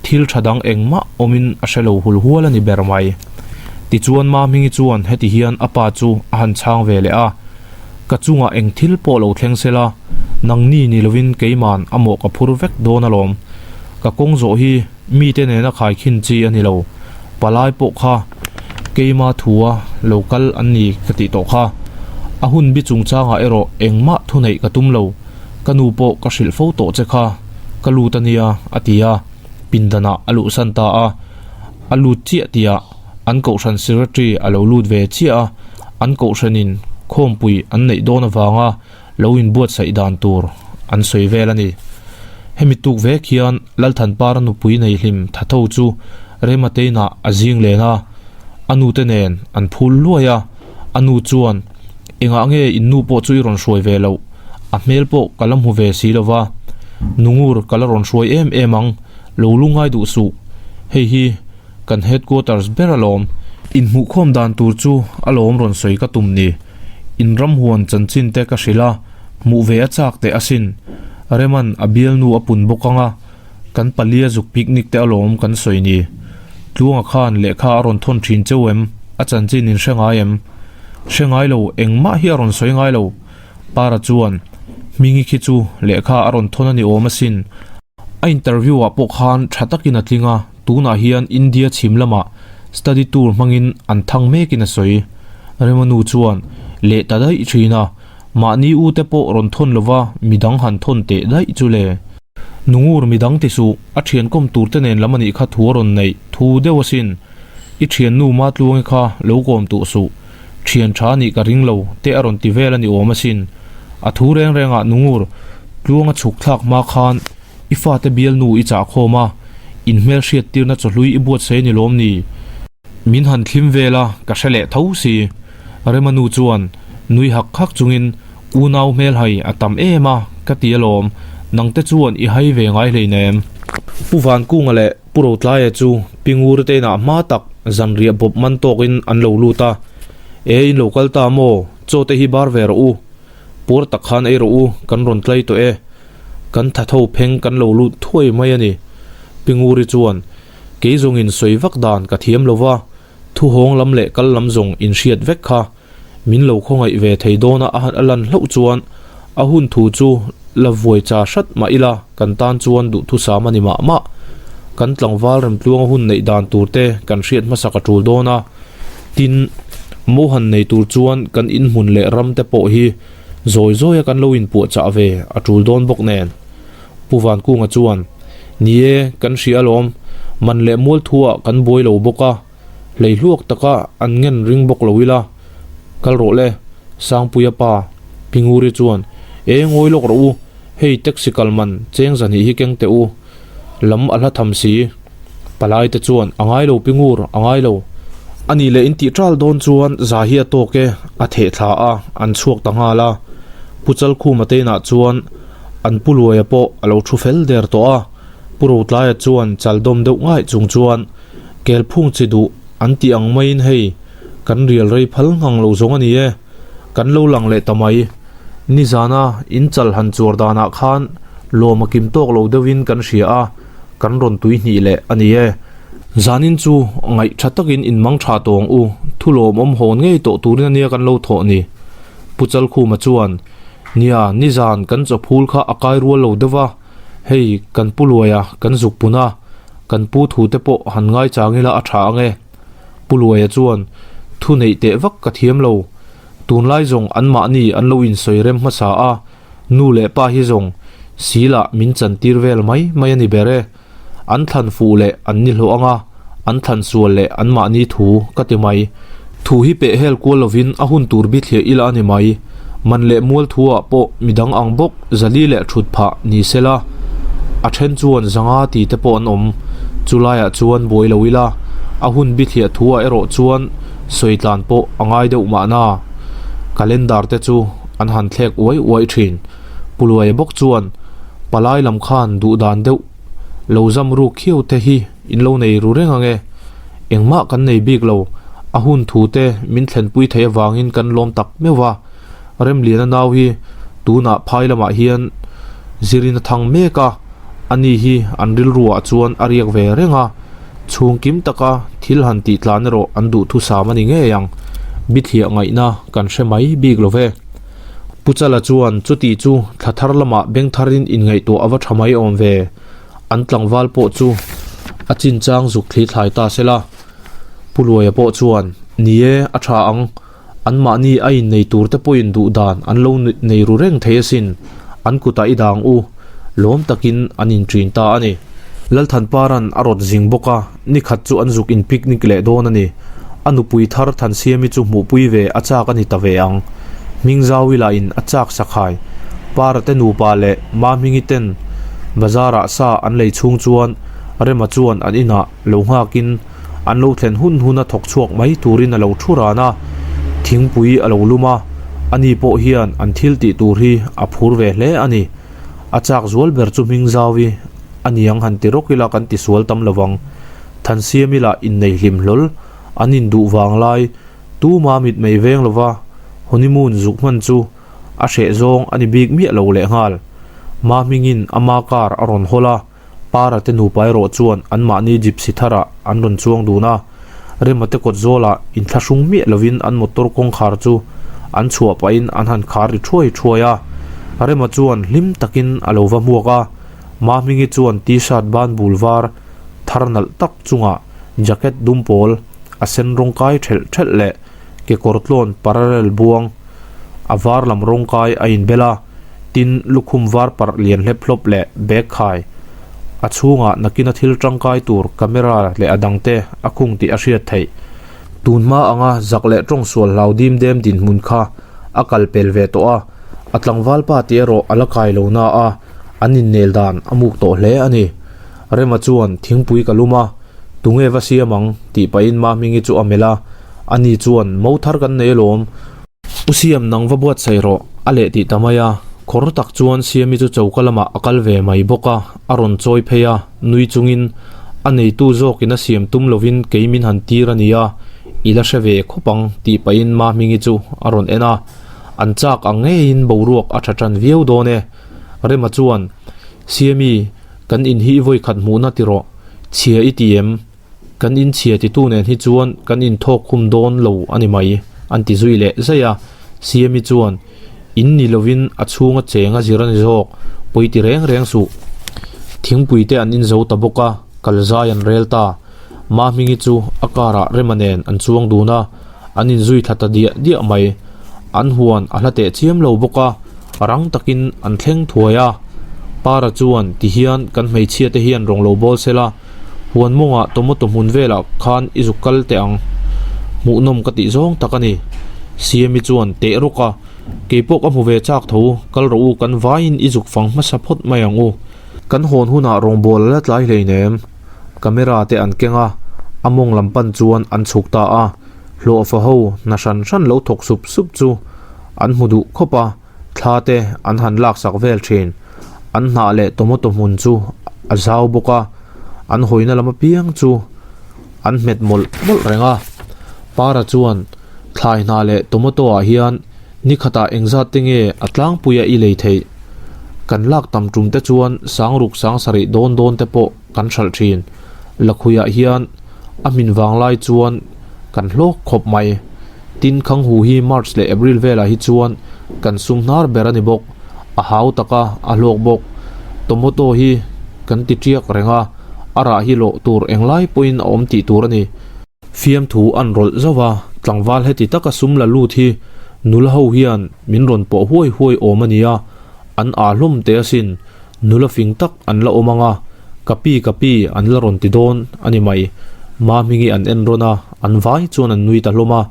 thil tha dang engmah awmin a hre lo hul hual a ni ber mai. Tichuan Mahmingi chuan heti hian a pa chu a han chhang ve leh a, Ka chungah eng thil pawh lo thleng se la, nangni ni lovin keiman a mawh ka phur vek dawn alawm. Ka kawng zawh hi mite nena khaikhin chi a ni lo. Palai pawh kha keima thua lo kal an ni ka tih tawh kha. A hun bi chungchangah erawh engmah thuneih ka tum lo, ka nu pawh ka hrilh fo tawh che kha, ka lut a nia a ti a, pindanah a luhsan ta a. A lut chiah tihah an kohhran secretary a lo lut ve chiah a, an kohhranin khawmpui an neih dawn avanga lo inbuatsaih dan tur an sawi vel a ni. Hemi tuk vek hian Lalthanpara nupui nei hlim tha tho chu Remateinah a zing len a, a nute nen an phul luai a, a nu chuan, Engah nge in nu pawh chu i rawn hruai ve loh? A hmel pawh ka la hmu ve si lo va, Nungur ka la rawn hruai em em ang, lo lungngai duh suh. Hei hi kan headquarters ber alawm. Inhmuhkhawm dan tur chu alawm rawn sawi ka tum ni. In ramhuan chanchin te ka hrilh a, hmuh ve a chak teh asin. Reman a bialnu a pun bawk ang a, kan palia zuk picnic te alawm kan sawi ni. Tluanga khan lehkha a rawn thawn thin cheu em? A chanchin in hre ngai em? Hre ngai lo, engmah hi a rawn sawi ngai lo. Para chuan, Hmingi khi chu lehkha a rawn thawn a ni awm asin. A interview ah pawh khan tha takin a tling a, tunah hian India chhim lamah study tour hmangin an thang mekin a sawi. Remanu chuan leh ta daih thin a, mahni u te pawh rawn thawn lova midang han thawn teh daih chu le. Nungur midang ti suh, a thiankawm tur te nen lam anih kha thu a rawn neih thu deuh asin. I thiannu Matluangi kha lo kawm tuh suh, thian tha anih ka ring lo te a rawn ti vel a ni awm asin. A thu reng rengah Nungur tluanga chhuk thlak hma khan i fate bialnu i chah khawm a, in hmelhriat tirna chawhlui i buatsaih a ni lawm ni? Min han thlim vel a, ka hre leh tho si. Rema nu chuan nui hak hak chungin unau hmelhai a tam em a ka ti alawm, nangte chuan i hai ve ngai hleinem. Pu Vankunga leh Pu Rotlaia chu Pi Ngura te inah hma tak zanriah bawp man tawkin an lo lut a, E in lo kal ta maw, chaw te hi bar ve rawh u, puar tak khan ei rawh u, kan rawn tlai tawh e, kan tha tho pheng kan lo lut thuai mai a ni. Pi Nguri chuan, Kei zawngin sawi vak dan ka thiam lo va, thuhawng lam leh kal lam zawng in hriat vek kha. Min lo khawngaih ve thei dawna a han a lan hlauh chuan a hun thu chu la vuai cha hrat mah ila kan tan chuan duhthusam a ni mah mah. Kan tlangval remtluanga hun neih dan tur te kan hriat hmasak a tul dawn a, tin mohan nei tur chuan kan inhmun leh ram te pawh hi zawi zawia kan lo inpuahchah ve a tul dawn bawk nen. Pu Vankunga chuan, Ni e, kan hria alawm, man leh mualthuah kan buai lo bawk a, Hleihluak taka an ngen ring bawk lo ila, kal rawh le, Sangpuia pa, Pi Nguri chuan, E ngawi lawk rawh u, hei taxi kal man cheng zahnih hi keng teh u, lam a hla tham si. Palai te chuan, A ngai lo Pi Ngur, a ngai lo. A nih leh in tih ṭal dawn chuan za hi a tawk e, a theh thla a, an chhuak ta nghal a. Pu Chalkhuma te inah chuan an Pu Luaia pawh a lo thu fel der tawh a, Pu Rotlaia chuan chal dawm deuh ngaih chung chuan, Kelphung chi duh an tih ang maiin hei kan rial rei phal ngang lo zawng a ni e, kan lo lang leh ta mai. Nizana in chal han chuar danah khan lawm a kim tawk lo deuhin kan hria a, kan rawn tui hnih leh a ni e. Zanin chu ngaih tha takin in mang tha tawh ang u, thu lawmawm hawn ngei tawh turin a nia kan lo thawh ni. Pu Chalkhuma chuan, Nia, nizan kan chawphul kha a kai rual lo deuh va, hei kan pu Luaia kan zuk pun a, Kan pu thu te pawh han ngai chang ila a tha ang e. Pu Luaia chuan, Thu neih teh vak ka thiam lo. Tunlai zawng anmahni an lo insawi rem hmasa a, nu leh pa hi zawng silah min chantir vel mai mai a ni ber e. An thlan fuh leh an ni hlawh ang a, an thlan sual leh anmahni thu ka ti mai. Thu hi peh hel kual lovin a hun tur bithliah ila a ni mai. Man leh mual thuah pawh midang ang bawk zali leh thut phah ni se la, a then chuan zanga ti te pawh an awm. Chu laiah chuan buai lo ila, a hun bithliah thuah erawh chuan sawi tlan pawh a ngai deuh mahna. Calendar te chu an han thlek uai uai thin. Puluaia bawk chuan palai lam khan duh dan deuh lo zam ruk khiau te hi in lo nei ru reng ang e. Engmah kan nei bik lo, a hun thu te min thlenpui theih avangin kan lawm tak meuh va. Remliana nau hi tunah phai lamah hian zirin a thang mek a, ani hi an rilruah chuan a riak ve reng a, chhung kim taka thil han tih tlan erawh an duhthusam a ni ngei ang. Bithliah ngaihna kan hre mai bik lo ve. Pu Chala chuan chuti chu thla thar lamah beng tharin inngaihtuah a va tha mai awm ve. An tlangval pawh chu a chinchang zuk thli thlai ta se la. Pu Luaia pawh chuan, Ni e, a tha ang. Anmahni a innei tur te pawhin duh dan an lo nei ru reng thei asin. An kutah i dang u. Lawm takin an inṭin ta a ni. Lalthanparan a rawt zing bawk a, nikhat chu an zuk in picnic leh dawn a ni. A nupui thar Thansiami chu hmuhpui ve a chak a ni ta ve ang. Hmingzawi lahin a chak sakhai. Para te nupa leh Mahmingi ten bazarah sa an lei chhung chuan Rema chuan an inah lo nghakin an lo thlen hun hun a thawk chhuak mai turin a lo thu ran a, thingpui a lo lum a, ani pawh hian an thil tih tur hi a phur ve hle a ni. A chak zual ber chu Hmingzawi a niang han ti rawk ila kan ti sual tam lo vang. Thansiami lah innei hlim hlawl, an induh vang lai tuma mitmei veng lova honeymoon zuk hman chu a hreh zawng a ni bik miah lo lehnghal. Mahmingin ama car a rawn hawl a. Para te nupa erawh chuan anmahni gypsy tharah an rawn chuang dun a, Rema te kawt zawlah inthlahrung miah lovin an motor kawngkhar chu an chhuah pahin an han khar ri thuai thuai a. Rema chuan hlim takin a lo va hmuak a, Mahmingi chuan t-shirt ban bul var thar nalh tak chungah jacket dum pawl a sen rawng kai thelh thelh leh kekawr tlawn parallel buang a var lam rawng kai a inbel a. Tin, lukhum var parh lian hlep hlawp leh bag khai a chhungah nakina thil tangkai tur camera leh a dangte a khung tih a hriat theih. Tun hma anga zak leh tawng sual hlau dim dem dinhmun kha a kal pel ve tawh a, A tlangval pa tih erawh a la kai lo na a, an innel dan a muk tawh hle a ni. Rema chuan thingpui ka lum a, Tunge va siam ang? tih pahin Mahmingi chu a melh a, ani chuan Mo thar kan nei alawm, U Siam nang va buatsaih rawh, a leh tih ta mai a. Khawr tak chuan Siami chu choka lamah a kal ve mai bawk a, a rawn chawi phei a, nui chungin a neitu zawkin a siam tum lovin kei min han tir a nia, i la hre ve khawp ang tih pahin Mahmingi chu a rawn en a. An chak ang ngeiin boruak a tha tan viau dawn e. Rema chuan, Siami, kan in hi i vawi khat hmuhna ti rawh, chhia i ti em? Kan in chhia titu nen hi chuan kan inthawk khum dawn lo a ni mai, an ti zui leh zaih a. Siami chuan, In ni lovin a chhunga cheng a zir a ni zawk, pawi ti reng reng suh. Thingpui te an inzo ta bawk a, kal zai an rel ta. Mahmingi chu a car ah Rema nen an chuang dun a, an inzui thla ta diah diah mai. An huan a hla teh chiam lo bawk a, rang takin an thleng thuai a. Para chuan tihian kan hmeichhia te hian rawng lo bawl sela, huan mawngah tomato hmun velah khan i zuk kal teh ang. Hmuhnawm ka tih zawng tak a ni. Siami chuan teh rawk a, Keipawh ka hmu ve chak tho, kal rawh u kan vaiin i zuk fang hmasa phawt mai ang u. Kan hawn hunah rawngbawl a la tlai hleinem. Camera te an keng a, a mawng lam pan chuan an chhuk ta a, hlawhfa ho hna hran hran lo thawk sup sup chu an hmu duh khawp a, thla te an han laksak vel thin. An hnah leh tomato hmun chu a zau bawk a, an hawina lam apiang chu an hmet mawlh mawlh reng a. Para chuan thlai hnah leh tomato ah hian Ni khatah engzat te nge a tlangpuia i lei theih? Kan lak tam tum te chuan sangruk sangsarih dawn dawn te pawh kan hralh thin. Lakhuiah hian a hmin vang lai chuan kan hlawk khawp mai. Tin, Khanghu hi March leh April velah hi chuan kan sum hnar ber a ni bawk. A hau tak a, a hlawk bawk. Tomato hi kan ti tiak reng a, a rah hi lawh tur englai pawhin a awm tih tur a ni. Fiamthu an rawlh zauh a, tlangval heti taka sum la lut hi nula ho hian min rawn pawh huai huai awm a nia, an aa hlawm teh asin, nula fing tak an la awm ang a, ka pi ka pi an la rawn ti dawn a ni mai. Mahmingi an en rawn a, an vai chuan an nui ta hlawm a.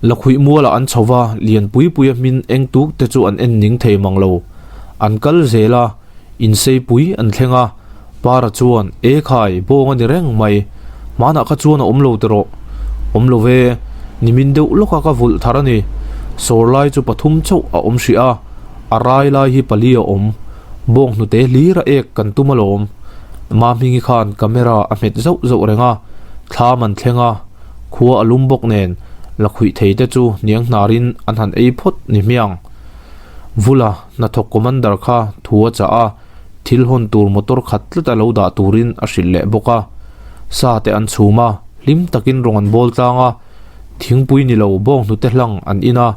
Lakhuih mualah an chho va, lianpui puia hmin eng tuk te chu an en ning thei mang lo. An kal zel a. Inseipui an thleng a, Para chuan, E khai, bawng a ni reng mai. Hmanah kha chuan a awm lo tiraw? Awm lo ve, nimin deuh lawka ka vulh thar a ni. Sawr lai chu pathum chauh a awm hrih a, a rai lai hi pali a awm. Bawng hnute hlir a ek kan tum alawm. Mahmingi khan camera a hmet zauh zauh reng a, thlam an thleng a, khua a lum bawk nen, lakhuih thei te chu hniang hnarin an han ei phawt ni hmiang. Vula hnathawk commander kha thu a chah a, thil hawn tur motor khat tlat a lo dah turin a hrilh leh bawk a. Sa te an chhum a, hlim takin rawng an bawl tlang a, thingpui ni lo bawng hnute hlang an in a,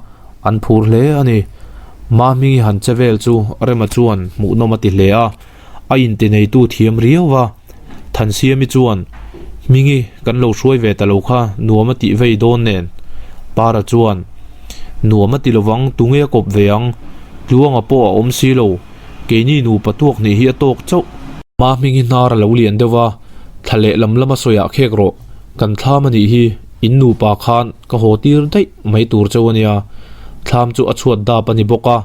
an phur hle a ni. Mahmingi han che vel chu Rema chuan hmuhnawm a ti hle a, a inti neitu thiam riau va. Thansiami chuan, Hmingi kan lo hruai ve ta lo kha nuam a tih vei dawn nen. Para chuan, Nuam a ti lovang, tunge a kawp ve ang? Tluanga pawh a awm si lo, keini nupa tuak hnih hi a tawk chauh. Mahmingi hnar a lo lian deuh va, thla leh lam lama sawiah khek rawh, kan thlam a nih hi, in nupa khan ka haw tir daih mai tur chauh a nia. Thlam chu a chhuat dap a ni bawk a.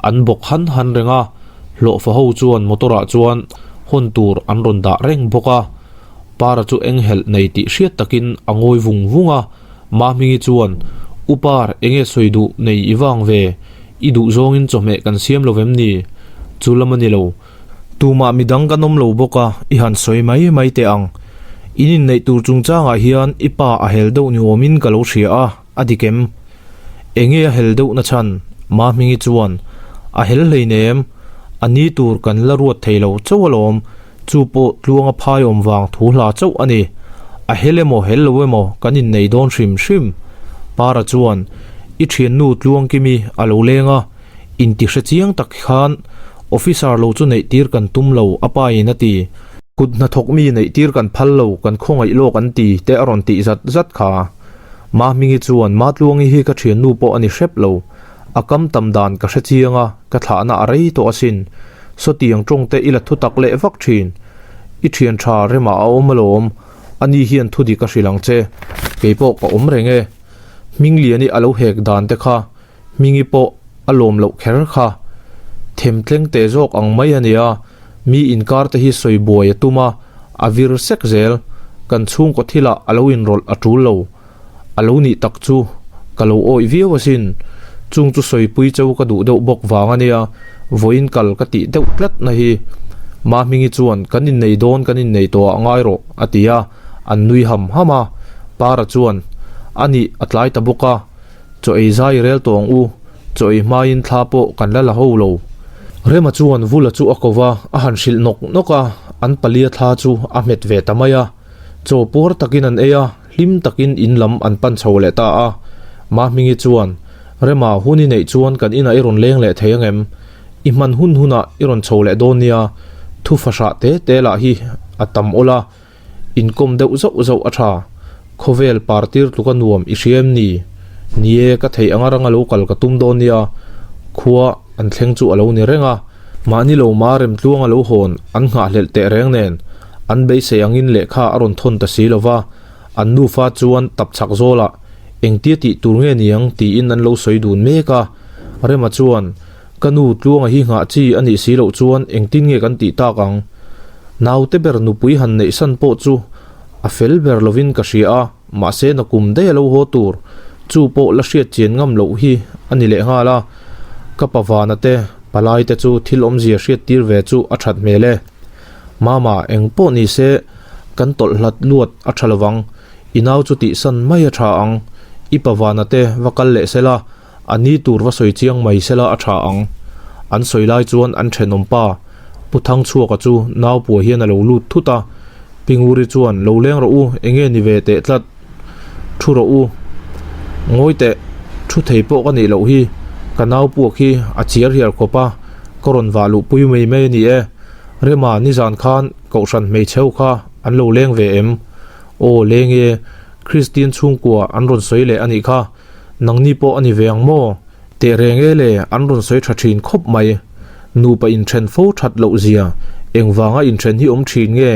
An bawk han han reng a, hlawhfa ho chuan motor ah chuan hawn tur an rawn dah reng bawk a. Para chu eng helh nei tih hriat takin a ngawi vung vung a, Mahmingi chuan, U Par, enge sawi duh nei i vang ve? I duh zawngin chawhmeh kan siam lo vem ni? Chu lam a ni lo. Tumah midang kan awm lo bawk a, i han sawi mai mai teh ang. In inneih tur chungchangah hian i pa a hel deuh ni awmin ka lo hria a. A dik em? Enge a hel deuh na chhan? Mahmingi chuan, A hel hleinem, a ni tur kan la ruat thei lo chauh alawm, chu pawh tluanga phai awm vang thu hla chauh a ni. A hel emaw hel lo emaw kan innei dawn hrim hrim. Para chuan, I thiannu Tluangkimi a lo leng a, inti hre chiang tak khan officer lo chu neih tir kan tum lo a pa in a ti. Kut hnathawk mi neih tir kan phal lo, kan khawngaih lawk an ti te a rawn tih zat zat kha. Mahmingi chuan Matluangi hi ka thiannu pawh a ni hrep lo. A kam tam dan ka hre chiang a, ka thlahna a rei tawh asin. Sawtiang tawng te i la thu tak leh vak thin. I thian tha remah a awm alawm. Ani hian thu dik a hrilh ang che. Kei pawh ka awm reng e. Hmingliani a lo hek dan te kha Hmingi pawh a lawm loh kher kha. Themtleng teh zawk ang mai a nia, mi inkar te hi sawi buai a tum a, a vir sek zel. Kan chhungkaw thilah a lo inrawlh a tul lo. A lo nih tak chu ka lo awih viau asin. Chung chu sawipui cheu ka duh deuh bawk vang a nia, vawiin kal ka tih deuh tlat na hi. Mahmingi chuan kan innei dawn kan innei tawh ah ngai rawh a ti a, an nui ham ham a. Para chuan, A nih a tlai ta bawk a, chaw ei zai rel tawh ang u, chaw ei hmain thla pawh kan la la ho lo. Rema chuan Vula chu a ko va, a han hrilh nawk nawk a, an palia thla chu a hmet ve ta mai a. Chaw puar takin an ei a, hlim takin in lam an pan chho leh ta a. Mahmingi chuan, Rema, hun i neih chuan kan inah i rawn leng leh thei angem? I hman hun hunah i rawn chho leh dawn nia, thu fahrah te te lah hi a tam awl a, inkawm deuh zauh zauh a tha. Khawvel partir tluka nuam i hria em ni? Ni e, ka theih anga ranga lo kal ka tum dawn nia, khua an thleng chu a lo ni reng a. Mahni lo ma remtluanga lo hawn an nghahhlelh teh reng nen, an beisei angin lehkha a rawn thawn ta si lo va, an nufa chuan tapchhak zawlah engtia tih tur nge niang tiin an lo sawi dun mek a. Rema chuan, Ka nu Tluanga hi nghah chi a nih si loh chuan engtin nge kan tih tak ang? Naute ber nupui han neih san pawh chu a fel ber lovin ka hria a. Mahse nakum daih a lo haw tur, chu pawh la hriat chian ngam loh hi a ni leh nghal a. Ka pa Vana te, palai te chu thil awmzia hriat tir ve chu a that hmel e. Mama, eng pawh ni se, kan tawlh hlat luat a tha lovang, i nau chu tihsan mai a tha ang. I pa Vana te va kal leh sela, a ni tur va sawi chiang mai sela a tha ang. An sawi lai chuan an thenawm pa, Pu Thangchhuaka chu nau pua hian a lo lut thut a, Pi Nguri chuan, Lo leng rawh u, enge ni ve teh tlat? Thu rawh u. Ngawi teh, thu thei pawh ka nih loh hi, ka nau puak hi a chiar hiar khawp a, ka rawn vah luh pui mai mai a ni e. Rema, nizan khan Kohhran hmeichhe ho kha an lo leng ve em? Aw, leng e, Kristian chhungkua an rawn sawi leh a nih kha. Nangni pawh a ni ve ang maw? Teh reng e le, an rawn sawi tha thin khawp mai. Nupa inthen fo that loh zia, engvanga inthen hi awm thin nge?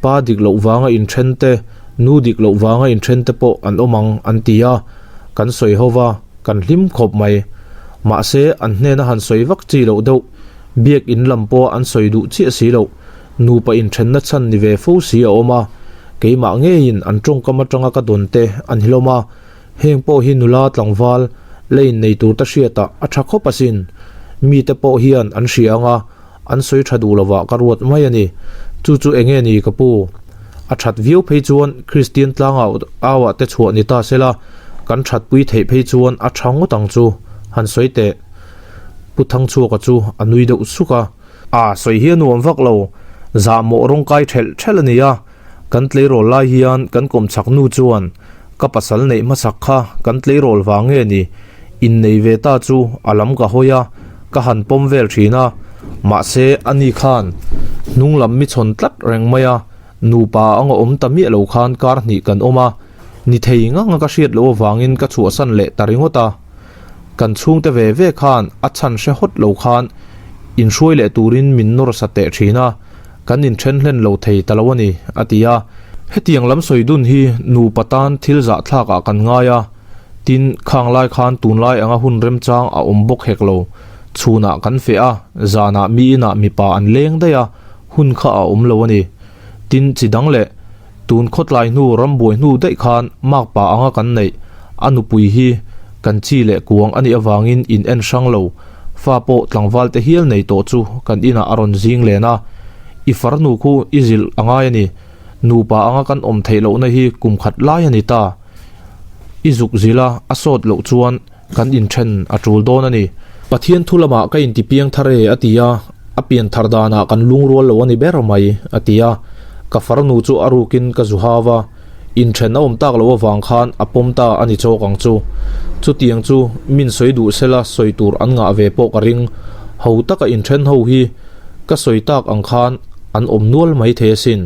Pa dik loh vanga inthen te, nu dik loh vanga inthen te pawh an awm ang an ti a, kan sawi ho va, kan hlim khawp mai. Mahse, an hnena han sawi vak chi loh deuh, biak in lam pawha an sawi duh chiah si loh, nupa inthenna chhan ni ve fo si a awm a, keimah ngeiin an tawngkam atanga ka dawn te an hlawm a, Heng pawh hi nula tlangval la innei tur ta hriatah a tha khawp asin. Mite pawh hian an hria anga an sawi tha duh lovah ka ruat mai a ni. Chu chu enge ni ka pu? A that viau phei chuan Kristian tlanga auah te chhuah ni ta sela, kan thatpui theih phei chuan a tha ngawt ang chu, han sawi teh. Pu Thangchhuaka chu a nui deuh suk a. A sawi hi a nuam vak lo, zahmawh rawngkai thelh thelh a ni a. Kan tleirawl lai hian kan kawmchhak nu chuan ka pasal neih hmasak kha kan tleirawl vang nge ni? Innei ve ta chu a lam ka hawi a, ka han pawm vel thin a, mahse ani khan hnung lam mi chhawn tlat reng mai a, nupa anga awm ta miah lo khan kar hnih kan awm a, ni thei ngang a ka hriat loh avangin ka chhuahsan leh ta ringawt a. Kan chhungte ve ve khan a chhan hre hawt lo khan inhruai leh turin min nawr sa teh thin a, kan inthen hlen lo thei ta lo a ni, a ti a. Hetiang lam sawi dun hi nupa tan thil zahthlakah kan ngai a, tin, khang lai khan tunlai anga hun remchang a awm bawk hek lo. Chhunah kan feh a, zanah mi inah mipa an leng daih a, hun kha a awm lo a ni. Tin, chi dang leh Tun khawtlai hnu rambuai hnu daih khan makpa anga kan neih, a nupui hi kan chi leh kuang a nih avangin in en hrang lo, fa pawh tlangval te hial nei tawh chu kan inah a rawn zing len a. I farnu khu i zilh a ngai a ni, nupa anga kan awm theih lohna hi kum khat lai a ni ta. I zuk zilh a, a sawt loh chuan Kan inthen a tul dawn a ni. Pathian thu lamah ka inti piang thar e a ti a, a pian thar danah kan lungrual lo a ni ber mai a ti a. Ka farnu chu a rukin ka zu hau a, inthen a awm tak loh avang khan a pawm ta a ni chawk ang chu. Chutiang chu min sawi duh sela sawi tur an ngah ve pawh ka ring. Ho taka inthen ho hi ka sawi tak ang khan an awm nual mai thei asin.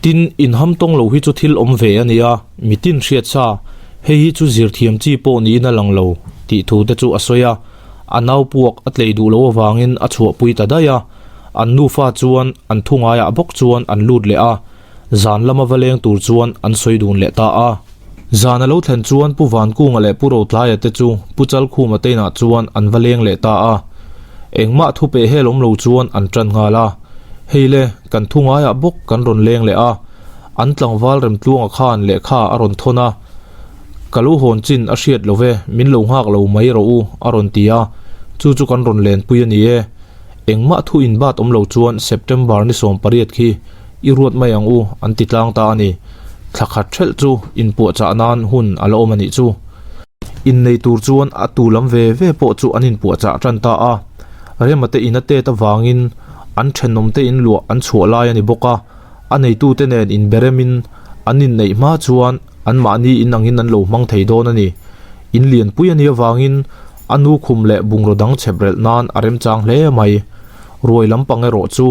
Tin, inham tawng lo hi chu thil awm ve a nia, mitin hriat sa, hei hi chu zirthiam chi pawh niin a lang lo, tih thu te chu a sawi a. A nau puak a tlei duh loh avangin a chhuahpui ta daih a. An nufa chuan an thu ngaiah bawk chuan an lut leh a, zan lama va leng tur chuan an sawi dun leh ta a. Zan a lo thlen chuan Pu Vankunga leh Pu Rotlaia te chu Pu Chalkhuma te inah chuan an va leng leh ta a. Engmah thu peh hel awm lo chuan an tan nghal a. Hei le, kan thu ngaiah bawk kan rawn leng leh a. An tlangval Remtluanga khan lehkha a rawn thawn a. Ka lo hawn chin a hriat lo ve, min lo nghak lo mai rawh u, a rawn ti a. Chu chu kan rawn lenpui a ni e. Engmah thu inbat awm lo chuan September ni 18 khi i ruat mai ang u, an ti tlang ta a ni. Thla khat ṭhelh chu inpuahchah nan hun a la awm a nih chu. Innei tur chuan a tu lam ve ve pawh chu an inpuahchah tan ta a. Rema te in a tet avangin an thenawmte in luah an chhuah lai a ni bawk a, a neitute nen inberemin an inneih hma chuan anmahni in angin an lo hmang thei dawn a ni. In lianpui a nih avangin a nu khum leh bungraw dang chhep relh nan a remchang hle mai. Ruai lampang erawh chu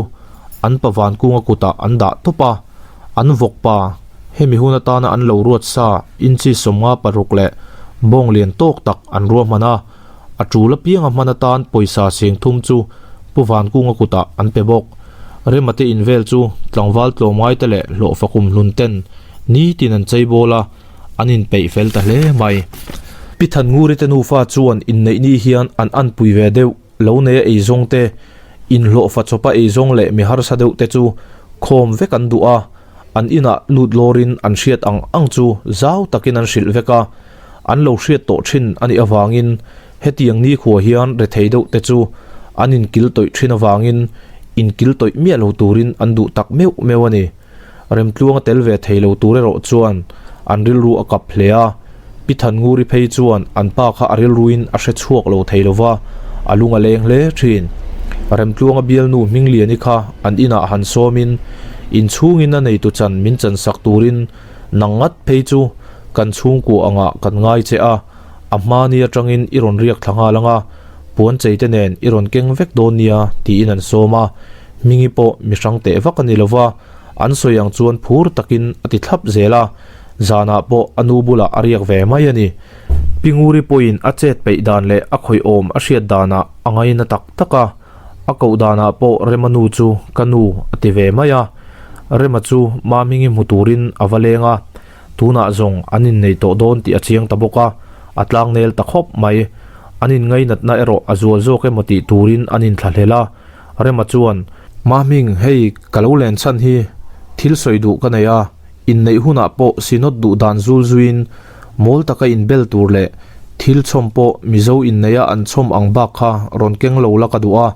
an pa Vankunga kutah an dah tawp a. An vawk pa, hemi hun atana an lo ruat sa inchi 56 leh bawng lian tawk tak an ruahman a, a tul apianga hman atan pawisa 3000 chu Pu Vankunga kutah an pe bawk. Rema te invel chu tlangval tlawmngaite leh hlawhfa kum hlun ten nitin an chei bawl a, an inpeih fel ta hle mai. Pi Thannguri te nufa chuan inneih ni hian an anpui ve deuh. Lo neia eizawng te, inhlawhfa chawpa eizawng leh mi harsa deuh te chu khawm vek an duh a, an inah lut lawrin an hriat ang ang chu zau takin an hrilh vek a, an lo hriat tawh thin a nih avangin hetiang nikhua hian rethei deuh te chu an inkil tawih thin avangin inkil tawih miah lo turin an duh tak meuh meuh a ni. Remtluanga tel ve thei lo tur erawh chuan an rilru a kap hle a, Pi Thannguri phei chuan an pa kha a rilruin a hre chhuak lo thei lo va, a lung a leng hle thin. Remtluanga bialnu Hmingliani kha an inah han sawmin inchhungin a neitu chan min chansak turin nang ngat phei chu kan chhungkua angah kan ngai che a, a hmani atangin i rawn riak thla nghal ang a, puan cheite nen i rawn keng vek dawn nia tiin an sawm a. Hmingi pawh mi hrang teh vak a ni lo va, an sawi ang chuan phur takin a ti thlap zel a, zanah pawh a nu bulah a riak ve mai a ni. Pi Nguri pawhin a chet peih dan leh a khawih awm a hriat danah a ngaina tak tak a, a koh danah pawh Rema nu chu ka nu a ti ve mai a. Rema chu Mahmingi hmu turin a va leng a, Tunah zawng an innei tawh dawn tih a chiang ta bawk a, a tlangnel ta khawp mai. An inngainatna erawh a zual zawk emaw tih turin an inthlahlel a. Rema chuan, Mahming, hei ka lo len chhan hi thil sawi duh ka nei a, inneih hunah pawh Synod duh dan zul zuiin mawl taka inbel tur leh thil chhawm pawh Mizo inneia an chhawm ang bak kha rawn keng lo la ka duh a,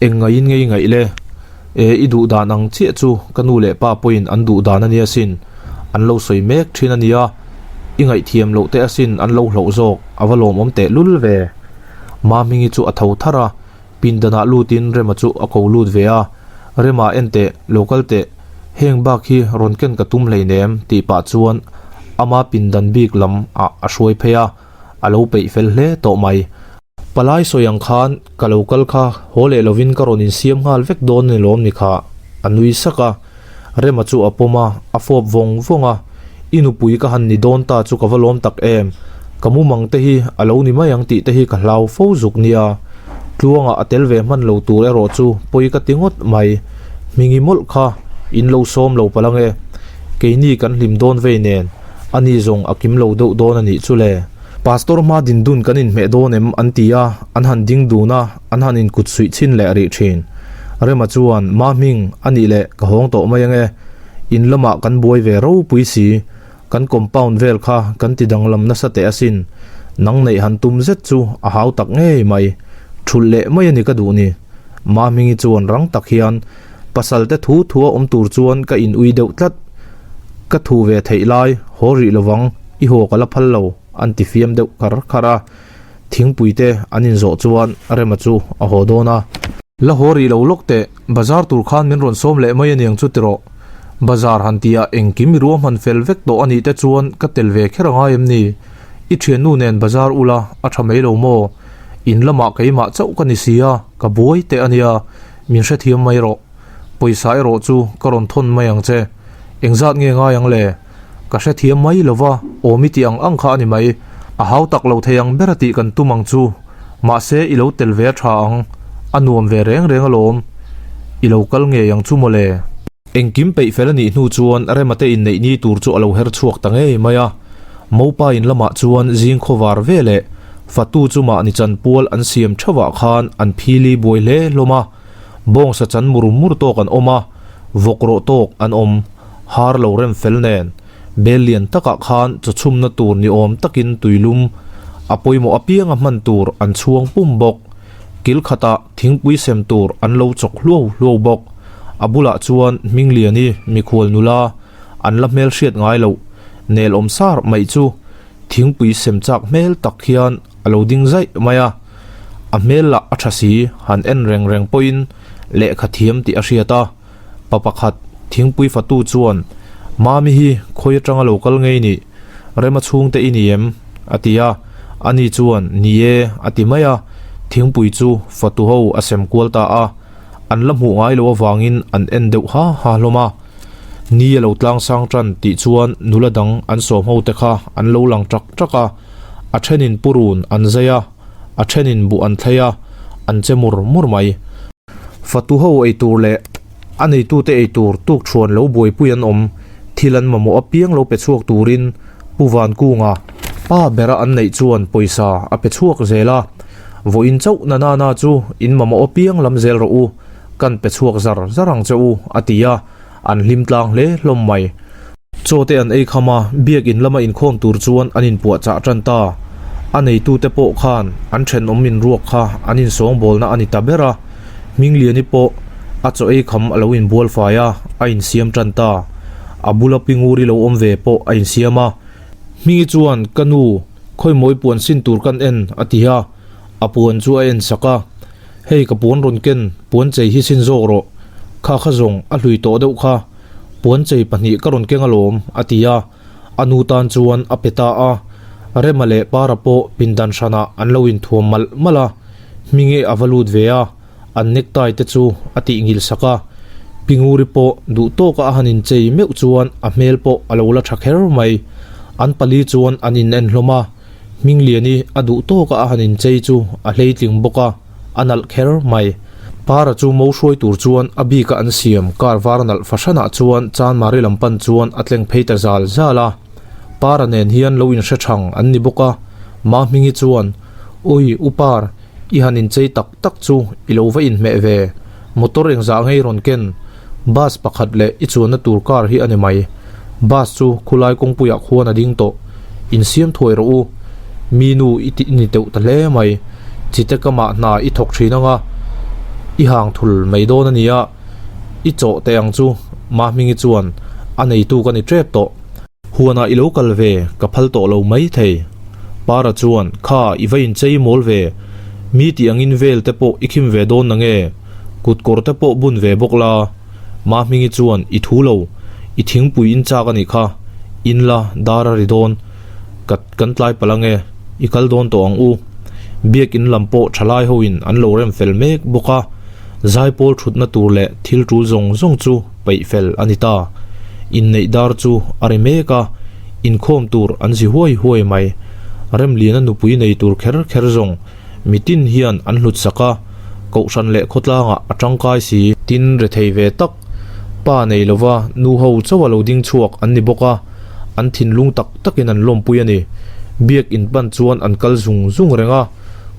Eng ngaiin ngei ngaih le? E, i duh dan ang chiah chu ka nu leh pa pawhin an duh dan a nia sin. An lo sawi mek thin a nia. I ngaihthiam loh teh asin an lo hlauh zawk, a va lawmawm teh lul ve. Mahmingi chu a tho thar a, pindanah lutin Rema chu a ko lut ve a. Rema en teh, lo kal teh, heng bak hi rawn ken ka tum hleinem tih pah chuan ama pindan bik lam ah a hruai phei a, a lo peih fel hle tawh mai. Palai sawi ang khan ka lo kal kha haw leh lovin ka rawn insiam nghal vek dawn ni lawm ni kha, a nui sak a. Rema chu a pawm a, a fawp vawng vawng a. I nupui ka han ni dawn ta chu ka va lawm tak em, ka mumang te hi a lo ni mai ang tih te hi ka hlau fo zuk nia. Tluangah a tel ve hman lo tur erawh chu pawi ka ti ngawt mai. Hmingi mawlh kha in lo sawm lo palh ange. Keini kan hlim dawn vei nen, ani zawng a kim lo deuh dawn a nih chu le. Pastor hma din dun kan inhmeh dawn em an ti a, an han ding dun a, an han inkut suih chhin leh rih thin. Rema chuan, Ma hming, a nih leh ka hawng tawh mai ange. In lamah kan buai ve ropui si, kan compound vel kha kan ti danglam nasa teh asin. Nang neih han tum zet chu a hau tak ngei mai. Thulh leh mai a ni ka duh ni. Ma hmingi chuan rang tak hian, Pasal te thu thua awm tur chuan ka in ui deuh tlat. Ka thu ve theih lai, haw rih lovang, i haw ka la phal lo, an ti fiam deuh khar khar a. Thingpui te an inzawh chuan Rema chu a haw dawn a. La haw rih lo lawk teh, bazar tur khan min rawn sawm leh mai aniang chu tiraw. Bazar han tihah engkim i ruahman fel vek tawh anih te chuan ka tel ve kher angai em ni? I thiannu nen bazar ula a tha mai lo maw? In lamah keimah chauh ka ni si a, ka buai teh ania. Min hrethiam mai rawh. Pawisa erawh chu ka rawn thawn mai ang che. Engzat nge ngai ang le? Ka hrethiam mai lo va, awm i tih ang ang kha a ni mai. A hau tak lo thei ang ber a tih kan tum ang chu. Mahse i lo tel ve a tha ang. A nuam ve reng reng alawm. I lo kal ngei ang chu mawle. Engkim peih fel a nih hnu chuan Rema te inneih ni tur chu a lo her chhuak ta ngei mai a. Mopa in lamah chuan zing khawvar ve leh. Fatu chu mahni chanpual an siam theuhah khan an phili buai hle hlawm a, bawngsa chan mur mur tawk an awm a, vawk rawh tawk an awm, har lo rem fel nen. Bel lian takah khan chaw chhumna tur ni awm takin tuilum a pawimawh apianga hman tur an chhuang pum bawk. Kil khatah thingpui sem tur an lo chawk hluau hluau bawk. A bulah chuan Hmingliani mikhual nula an la hmel hriat ngai loh nel awm sar mai chu thingpui sem chak hmel tak hian a lo ding zaih mai a. A hmel lah a tha si han en reng reng pawhin lehkha thiam tih a hriat a. Pa pakhat thingpui fatu chuan, Mami hi khawi atanga lo kal ngei nih? Rema chhungte i ni em? a ti a. Ani chuan, Ni e, a ti mai a. Thingpui chu fatu ho a sem kual ta a. An la hmuh ngai loh avangin an en deuh ha ha hlawm a. Ni a lo tlang sang tan tih chuan nula dang an sawm ho te kha an lo lang ṭak ṭak a. A thenin purun an zai a, a thenin buh an thlei a, an che mur mur mai. Fatu ho ei tur leh a neitute ei tur tukṭhuan lo buaipui an awm, thil an mamawh apiang lo pe chhuak turin Pu Vankunga pa bera an neih chuan pawisa a pe chhuak zel a, Vawiin chauh na nana chu in mamawh apiang lam zel rawh u, kan pe chhuak zar zar ang che u, a ti a, an hlim tlang hle hlawm mai. Chaw te an ei kham a, biakin lama inkhawm tur chuan an inpuahchah tan ta. A neitute pawh khan an thenawm inruak kha an insawngbawlna a ni ta ber a, Hmingliani pawh a chaw ei kham a lo inbual fai a, a insiam tan ta. A bula Pinguri lo awm ve pawh a insiam a. Hmingi chuan, Ka nu, khawimawi puan sin tur kan en, a ti a, a puan chu a en sak a. Hei ka puan rawn ken, puan chei hi sin zawk rawh. Kha kha zawng, a hlui tawh deuh kha. Puan chei pahnih ka rawn keng alawm, a ti a. A nu tan chuan a pe ta a. Rema leh Para pawh pindan hranah an lo inthuam malh malh a. Hmingi a va lut ve a, an necktie te chu a tih ngil sak a. Pinguri pawh duh tawka a han inchei meuh chuan a hmel pawh a lo la tha kher mai. An pali chuan an in en hlawm a. Hmingliani a duh tawka a han inchei chu a hleitling bawk a, a nalh kher mai. Para chu mo hruai tur chuan a bika an siam car var nalh fahranah chuan Chanmari lam pan chuan a tleng phei ta zal zal a. Para nen hian lo inhre thang an ni bawk a, Mahmingi chuan, Ui, u Par, i han inchei tak tak chu i lo va inhmeh ve, motor engzah ngei rawn ken, bus pakhat leh i chuanna tur car hi a ni mai. Bus chu khulai kawngpuiah khuan a ding tawh. Insiam thuai rawh u. Mi nu i tih ni teuh ta hle mai. Chite kamah hna i thawk thin anga i hang thul mai dawn a nia. I chawh teh ang chu Mahmingi chuan a neitu ka ni tep tawh. Huanah i lo kal ve ka phal tawh lo mai thei. Para chuan kha i va inchei mawl ve. Mi tih angin vel te pawh i khim ve dawn nange. Kut kawr te pawh bun ve bawk la. Mahmingi chuan i thu lo, i thingpui in chak a nih kha, in la dar a ri dawn, ka kan tlai palh ange, i kal dawn tawh ang u. Biakin lam pawh thalai hoin an lo rem fel mek bawk a, zaipawl thutna tur leh thil tul zawng zawng chu peih fel a ni ta. Inneih dar chu a ri mek a, inkhawm tur an zi huai huai mai. Remliana nupui nei tur kher kher zawng Mitin hian an hlut sak a, kohhran leh khawtlangah a tangkai si. Tin, rethei ve tak, pa nei lova nu ho chauha lo ding chhuak an ni bawk a, an thinlung tak takin an lawmpui a ni. Biak in pan chuan an kal zung zung reng a,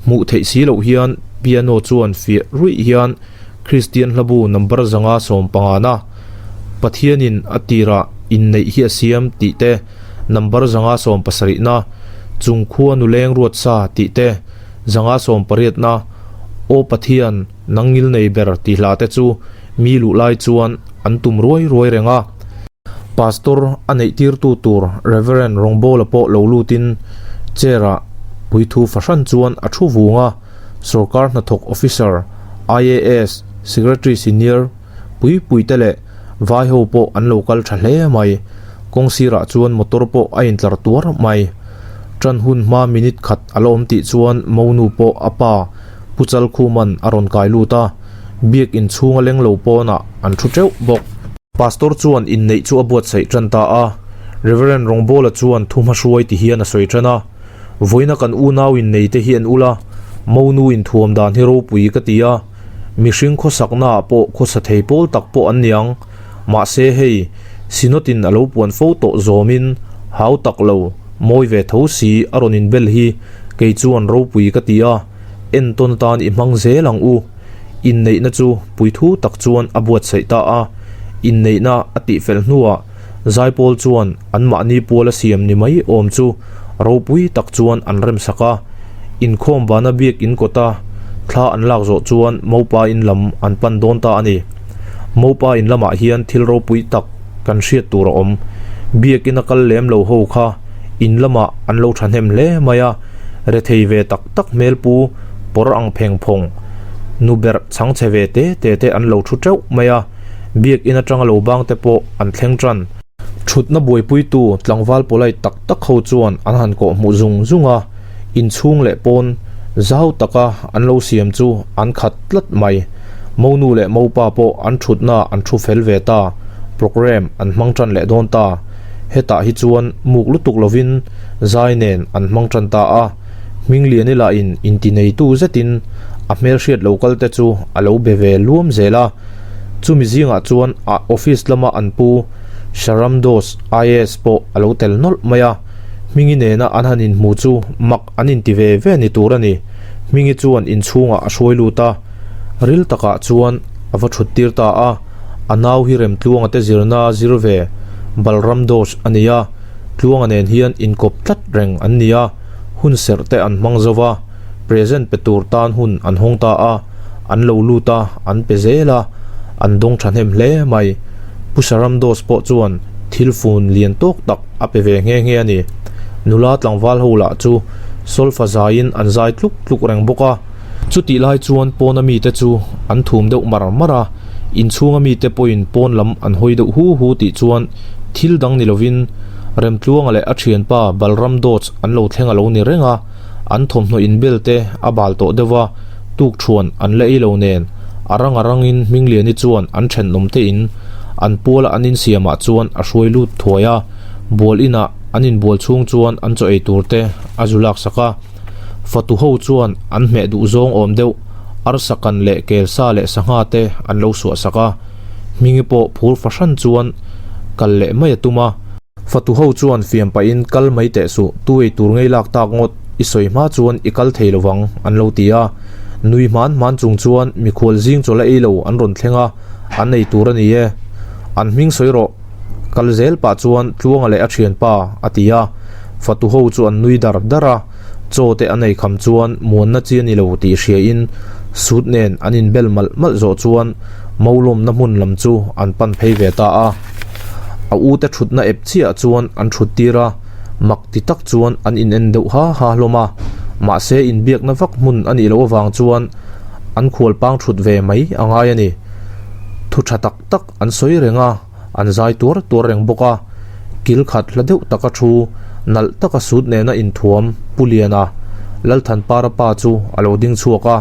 hmuh theih si loh hian piano chuan fiah ruih hian Kristian hlabu number 115 na Pathianin a tirah inneih hi a siam tih te, number 170 na Chung khua nuleng ruat sa tih te, 118 na Aw Pathian nang ngil nei ber tih hla te chu mi luh lai chuan an tum ruai ruai reng a. Pastor a neih tirtu tur Reverend Rawngbawla pawh lo lutin chair-ah puithu fahran chuan a thu vung a. Sorkar hnathawk officer, IAS, Secretary Senior pui pui te leh vai ho pawh an lo kal tha hle mai. Kawng sirah chuan motor pawh a intlar tuar mai. Tan hun hma minute khat a la awm tih chuan Monu pawh a pa Pu Chalkhuman a rawn kai lut a, biak inchhunga leng lo pawnah an thu teuh bawk. Pastor chuan inneih chu a buatsaih tan ta a, Reverend Rawngbawla chuan thu hmahruai ti hian a sawi tan a. Vawiina kan unau in nei te hi an ul a, monu inthuam dan hi ropui ka ti a, mihring khawsakna ah pawh khawsa thei pawl tak pawh an niang. Mahse hei, Synod in a lo puan fo tawh zawmin hau tak lo, mawi ve tho si a rawn inbel hi Kei chuan ropui ka ti a, entawn atan i hmang zel ang u. Inneihna chu puithu tak chuan a buatsaih ta a, inneihna a tihfel hnuah Zaipawl chuan anmahni puala siam ni mai awm chu ropui tak chuan an remsak a. Inkhawm bana biakin kawta thla an lak zawh chuan Mopa in lam an pan dawn ta a ni. Mopa in lamah hian thil ropui tak kan hriat tur a awm. Biakin a kal lem lo ho kha in lamah an lo thahnem hle mai a, rethei ve tak tak hmel pu pawr ang pheng phawng nu berh chhangchhe ve te te te an lo thu teuh mai a. Biakin atanga lo bang te pawh an thleng tan. Thutna buaipuitu tlangval polite tak tak ho chuan an han kawh hmuh zung zung a, inchhung leh pawn zau taka an lo siam chu an khat tlat mai. Monu leh mopa pawh an thutna an thu fel ve ta, programme an hmang tan leh dawn ta. Hetah hi chuan muk lutuk lovin zai nen an hmang tan ta a. Hmingliani lahin intineitu zetin a hmelhriat lo kal te chu a lo be ve luam zel a. Chumi zingah chuan a office lama an pu Sharam Doss IAS pawh a lo tel nawlh mai a, Hmingi nena an han inhmu chu mak an inti ve ve ni tur a ni. Hmingi chuan inchhungah a hruai lut a, ril takah chuan a va thut tir ta a, a nau hi Remtluanga te zirna zir ve Balram Doss a ni a, Tluanga nen hian inkawp tlat reng an ni a, hun serh te an hmang zo va. Present pe tur tan hun an hawng ta a, an lo lut a, an pe zel a, an dawng thahnem hle mai. Pu Saramdos pawh chuan thil fun lian tawk tak a pe ve nghe nghe a ni. Nula tlangval ho lah chu solfa zaiin an zai tluk tluk reng bawk a. Chutih lai chuan pawna mite chu an thum deuh mar mar a, inchhunga mite pawhin pawn lam an hawi deuh hu hu tih chuan thil dang ni lovin Remtluanga leh a thianpa Balram Dots an lo thleng a lo ni reng a. An thawmhnaw inbel te a bal tawh deuh a, tukṭhuan an la ei lo nen, a rang a rangin Hmingliani chuan an ṭhenawm te in an puala an insiamah chuan a hruai lut thuai a, bual inah an inbual chhung chuan an chaw ei tur te a zu laksak a. Fatu ho chuan an hmeh duh zawng awm deuh arsa kan leh kelsa leh sangha te an lo suahsak a, Hmingi pawh phur fahran chuan kal leh mai a tum a. Fatu ho chuan fiam pahin kal mai teh suh, tu ei tur ngei lak tak ngawt, i sawi hma chuan i kal thei lovang, an lo ti a. Nui hman hman chung chuan mikhual zing chaw la ei lo an rawn thleng a, an ei tur a ni e. An hming sawi rawh, kal zel pah chuan Tluanga leh a thianpa, a ti a. Fatu ho chu an nui dar dar a, chaw te an ei kham chuan muanna chi a ni lo tih hriain sut nen an inbel malh malh zawh chuan Maulawmna hmun lam chu an pan phei ve ta a. A u te thutna ep chiah chuan an thut tir a, mak ti tak chuan an in en deuh ha ha hlawm a. Mahse inbiakna vak hmun a nih loh avang chuan an khualpang thut ve mai a ngai a ni. Thu tha tak tak an sawi reng a, an zai tuar tuar reng bawk a. Kil khat hla deuh taka thu nalh taka sut nena inthuam Pu Liana, Lalthanpara pa chu a lo ding chhuak a.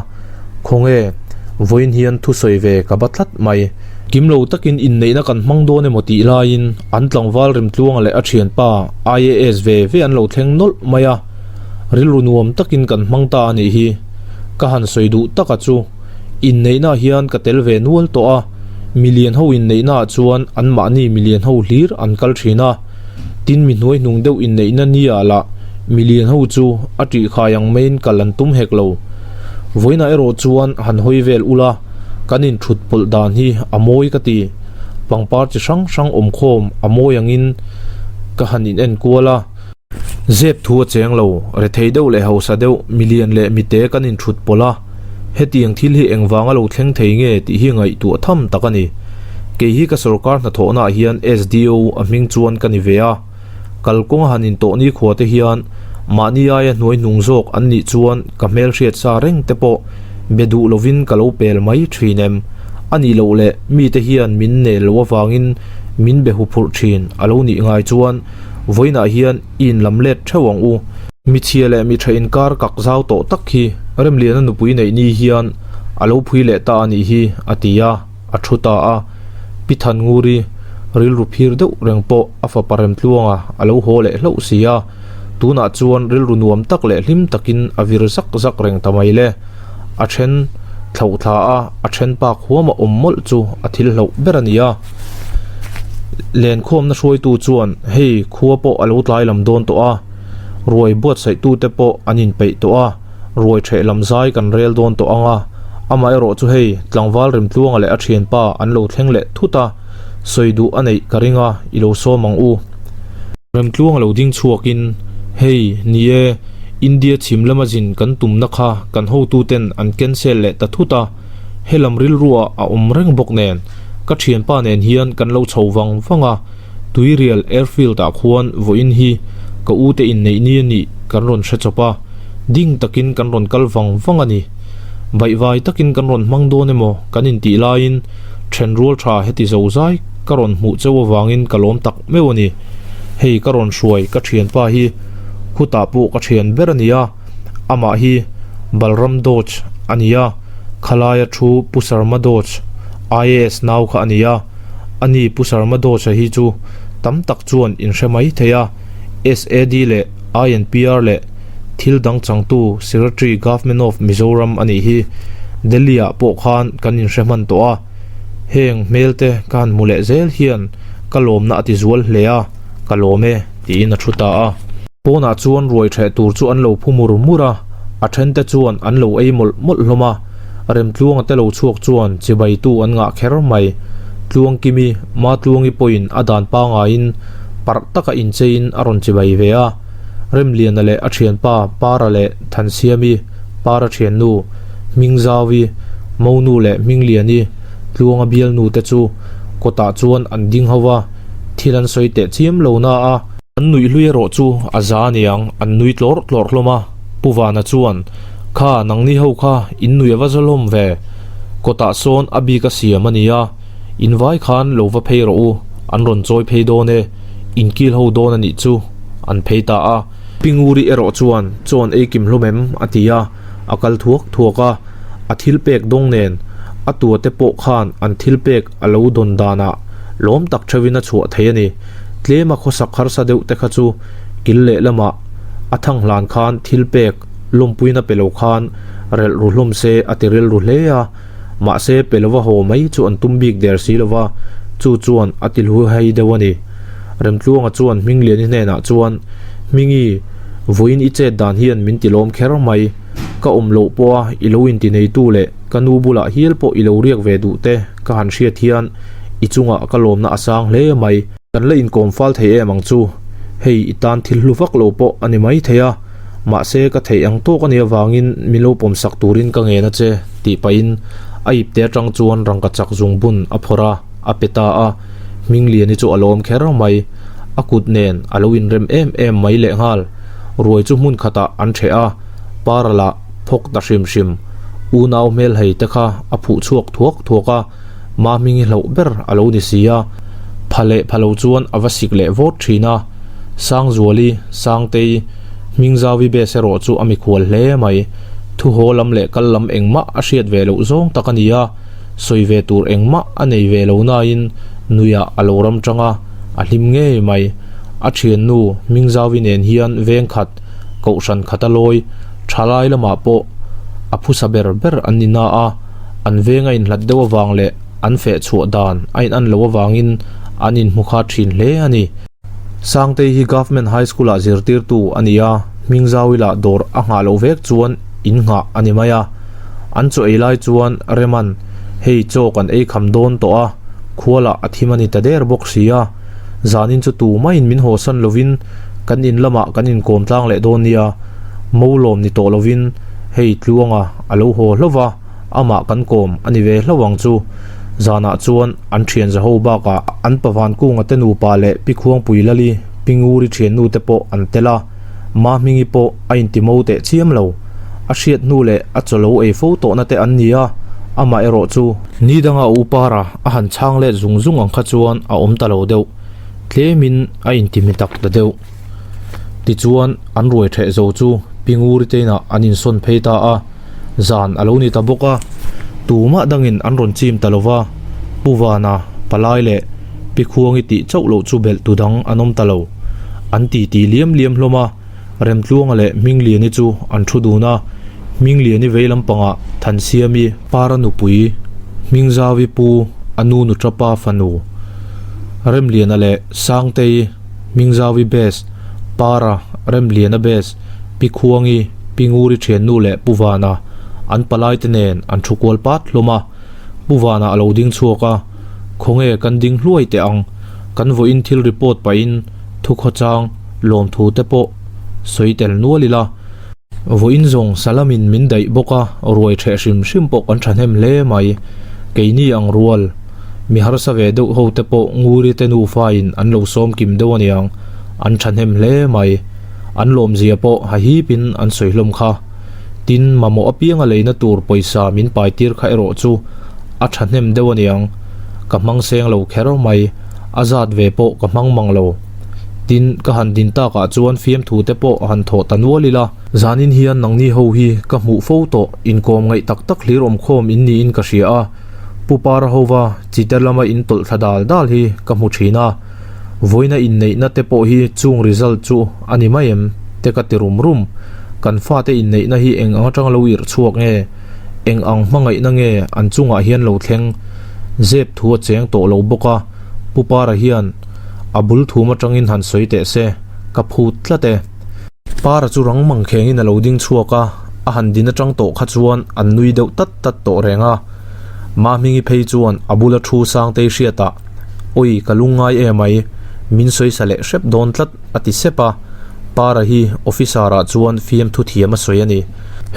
Khawnge, vawiin hian thusawi ve ka ba tlat mai. Kim lo takin inneihna kan hmang dawn emaw tih laiin an tlangval Remtluanga leh a thianpa IAS ve ve an lo thleng nawlh mai a, rilru nuam takin kan hmang ta a nih hi. Ka han sawi duh taka chu inneihna hian ka tel ve nual tawh a, milian ho inneihna ah chuan anmahni milian ho hlir an kal thin a, tin mi hnuaihnung deuh inneihna ni ah lah milian ho chu a ṭihkhai ang maiin kal an tum hek lo. Vawiinah erawh chuan han hawi vel ula. Kan inthut pawlh dan hi a mawi ka ti. Pangpar chi hrang hrang awm khawm a mawi angin ka han in en kual a. Zep thu a cheng lo, rethei deuh leh hausa deuh, milian leh mite kan inthut pawlh a. Hetiang thil hi engvanga lo thleng thei nge tih hi ngaihtuah tham tak a ni. Kei hi ka sorkar hnathawhnaah hian SDO a hming chuan ka ni ve a. Kalkawnga han intawh nikhua te hian mahni aia hnuai hnung zawk an nih chuan ka hmelhriat sa reng te pawh be duh lovin ka lo pel mai thin em? A nih loh leh mite hian min nel loh avangin min be huphurh thin a lo nih ngai chuan vawiinah hian i inlam let theuh ang u. Michhia leh mi tha inkar kak zau tawh tak hi Remliana nupui neih ni hian a lo phui leh ta a nih hi a ti a. A thu ta a, Pi Thannguri rilru phir deuh reng pawh a fapa Remtluanga a lo haw leh hlauh si a, tunah chuan rilru nuam tak leh hlim takin a vir zak zak reng ta mai le. A then thlauh thla a, a then pak huam a awm mawlh chu a thil hlauh ber a ni a. Lenkhawmna hruaitu chuan hei khua pawh a lo tlai lam dawn tawh a. Ruai buatsaihtute pawh an inpeih tawh a, ruai ṭheh lam zai kan rel dawn tawh ang a, amaherawh chu hei tlangval Remtluanga leh a ṭhianpa an lo thleng leh thut a, sawi duh a neih ka ring a, i lo sawm ang u. Remtluanga lo ding chhuakin, Hei, ni e, India chhim lama zin kan tumna kha kan hotuten an cancel leh ta thut a, helam rilruah a awm reng bawk nen, ka ṭhianpa nen hian kan lo chho vang vang a, Tuirial Airfield ah khuan vawiin hi ka u te inneih ni a nih kan rawn hre chawp a, ding takin kan rawn kal vang vang a ni. Baihvai takin kan rawn hmang dawn emaw kan intih laiin thenrual tha heti zo zai ka rawn hmuh cheu avangin ka lawm tak meuh a ni. Hei ka rawn hruai ka thianpa hi khutah pawh ka thian ber a ni a, amah hi Balram Dodge a ni a, khalaia thu Pu Sarma Dodge, IAS nau kha a ni a. Ani Pu Sarma Dawsa hi chu tam tak chuan in hre mai thei a, SAD leh INPR leh thil dang changtu Secretary Government of Mizoram a nih hi Delhi ah pawh khan kan in hre hman tawh a, heng hmel te ka han hmu leh zel hian ka lawmna a ti zual hle a, ka lawm e tiin a thu ta a. Pawnah chuan ruai ṭheh tur chu an lo phu mur mur a, a ṭhente chuan an lo ei mawlh mawlh hlawm a. Remtluanga te lo chhuak chuan chibaitu an ngah kher mai. Tluangkimi, Matluangi pawhin a dan pangaiin parh taka incheiin a rawn chibai ve a. Remliana leh a thianpa Para leh Thansiami, Para thiannu, Hmingzauvi, Monu leh Hmingliani, Tluanga bialnu te chu kawtah chuan an ding ho va, thil an sawi teh chiam lo na a. An nuih hlui erawh chu a za aniang, an nui tlawrh tlawrh hlawm a. Pu Vana chuan, Kha, nangni ho kha in nui a va zalawm ve. Kawtah sawn a bik a siam a nia, in vai khan lo va phei rawh u, an rawn chawi phei dawn e, in kil ho dawn a nih chu, an phei ta a. Pi Nguri erawh chuan, Chawn ei kim hlawm em? a ti a, a kal thuak thuak a, a thil pek dawng nen a tua te pawh khan an thil pek a lo dawn danah lawm tak theuhin a chhuah thei a ni. Tlema khawsak harsa deuh te kha chu kil leh lamah a thang hlan khan thil pek lawmpuina pe lo khan relh ru hlawm se a ti rilru hle a, mahse pe lova haw mai chu an tum bik der si lova, chu chuan a ti hlu hei deuh a ni. Remtluanga chuan Hmingliani hnenah chuan, Hmingi, vawiin i chet dan hian min ti lawm kher mai, ka awm loh pawha i lo inti neitu leh ka nu bulah hial pawh i lo riak ve duh te ka han hriat hian i chungah ka lawmna a sang hle mai. Kan la inkawm fal thei em ang chu, hei i tan thil hlu vak lo pawh a ni mai thei a, mahse ka theih ang tawk a nih avangin min lo pawm sak turin ka ngen a che, tih pahin a ipte atang chuan rangka chak zung bun a phawrh a, a pe ta a, Hmingliani chu a lawm kher mai, a kut nen a lo inrem em em mai lehnghal, ruai chu hmun khatah an ṭheh a, Paralah phawk ta hrim hrim, unau hmelhei te kha a phuh chhuak thuak thuak a, Mahmingi hlauh ber a lo ni si a, pha leh pha lo chuan a va sik leh vawt thin a. Sangzuali, Sangtei, Hmingzauvi bes erawh chu a mikhual hle mai. Thu haw lam leh kal lam engmah a hriat ve loh zawng tak a ni a, sawi ve tur engmah a nei ve lo nain nuiah a lo ram tang a, a hlim ngei mai. A thiannu Hmingzauvi nen hian veng khat, kohhran khat a lawi, thalai lamah pawh a phusa ber ber an ni na a. An veng a inhlat deuh avang leh an feh chhuah dan a inan loh avangin an inhmu kha thin hle a ni. Sangtei hi Government High School-ah zirtirtu a ni a, Hmingzauila dawr a nghah loh vek chuan in nghah a ni mai a. An chaw ei lai chuan Reman, Hei chaw kan ei kham dawn tawh a, khualah a thim a ni ta der bawk si a. Zanin chu tu maiin min hawsan lovin kan in lamah kan inkawm tlang leh dawn nia, mo lawm ni tawh lovin hei Tluanga a lo haw hlauh va, amah kan kawm a ni ve hlauh ang chu. Zanah chuan an thian zaho bakah an Pavan Kunga te nupa leh Pi Khuangpui Lali, Pi Nguri thiannu te pawh an tel a, Mahmingi pawh a intimo teh chiam lo. A hriat hnu leh a chaw lo ei fo tawhna te an ni a, amah erawh chu. Ni danga a upara a han chhang let zung zung ang kha chuan a awm ta lo deuh, tlemin a intimi tak ta deuh. Tichuan an ruai ṭheh zo chu Pi Nguri te inah an insawn phei ta a. Zan a lo ni ta bawk a, tumah dangin an rawn chim ta lo va, Pu Vana, Palai leh Pi Khuangi tih chauh loh chu belh tu dang an awm ta lo. An titi liam liam hlawm a, Remtluanga leh Hmingliani chu an thu dun a, Hmingliani vei lampangah Thansiami, Para nupui, Hmingzauvi pu, a nu nuṭapa fanu, Remliana leh Sangtei, Hmingzauvi best, Para. Remliana Best, Pi Khuangi, Pi Nguri thiannu leh Pu Vana an palaite nen an thu kual pat hlawm a. Pu Vana a lo ding chhuak a, Khawnge kan ding hluai teh ang, kan vawiin thil report pahin thukhawchang lawmthu te pawh sawi tel nual ila. Vawiin zawng Salamin min daih bawk a, ruai ṭheh hrim hrim pawh kan ṭhahnem hle mai. Keini ang rual, mi harsa ve deuh ho te pawh Nguri te nufain an lo sawm kim deuh aniang, an ṭhahnem hle mai. An lawmzia pawh hahipin an sawi hlawm kha. Tin, mamawh apianga leina tur pawisa min paitir kha erawh chu a ṭhahnem deuh aniang, ka hmang seng lo kher mai, a zat ve pawh ka hmang mang lo. Tin, ka han din takah chuan fiamthu te pawh han thawh ta nual ila. Zanin hian nangni ho hi ka hmuh fo tawh, inkawm ngaih tak tak hlir awmkhawm in niin ka hria a, Pu Para hova chite lama in tawlh thla dal dal hi ka hmu thin a, vawiina inneihna te pawh hi chung result chu a ni mai em te ka ti rum rum. Kan fate inneihna hi eng ang atanga lo irh chhuak nge, eng ang hmangaihna nge an chungah hian lo thleng zep thu a cheng tawh lo bawk a, Pu Para hian A bul thum atangin han sawi teh se, ka phut tlat e. Para chu rang mang khengin a lo ding chhuak a, a han din atang tawh kha chuan an nui deuh tat tat tawh reng a. Mahmingi phei chuan a bula thu Sangtei hriatah, Awi, ka lungngai e mai, min sawisa leh hrep dawn tlat, a ti sep a. Para hi officer ah chuan fiamthu thiam a sawi a ni.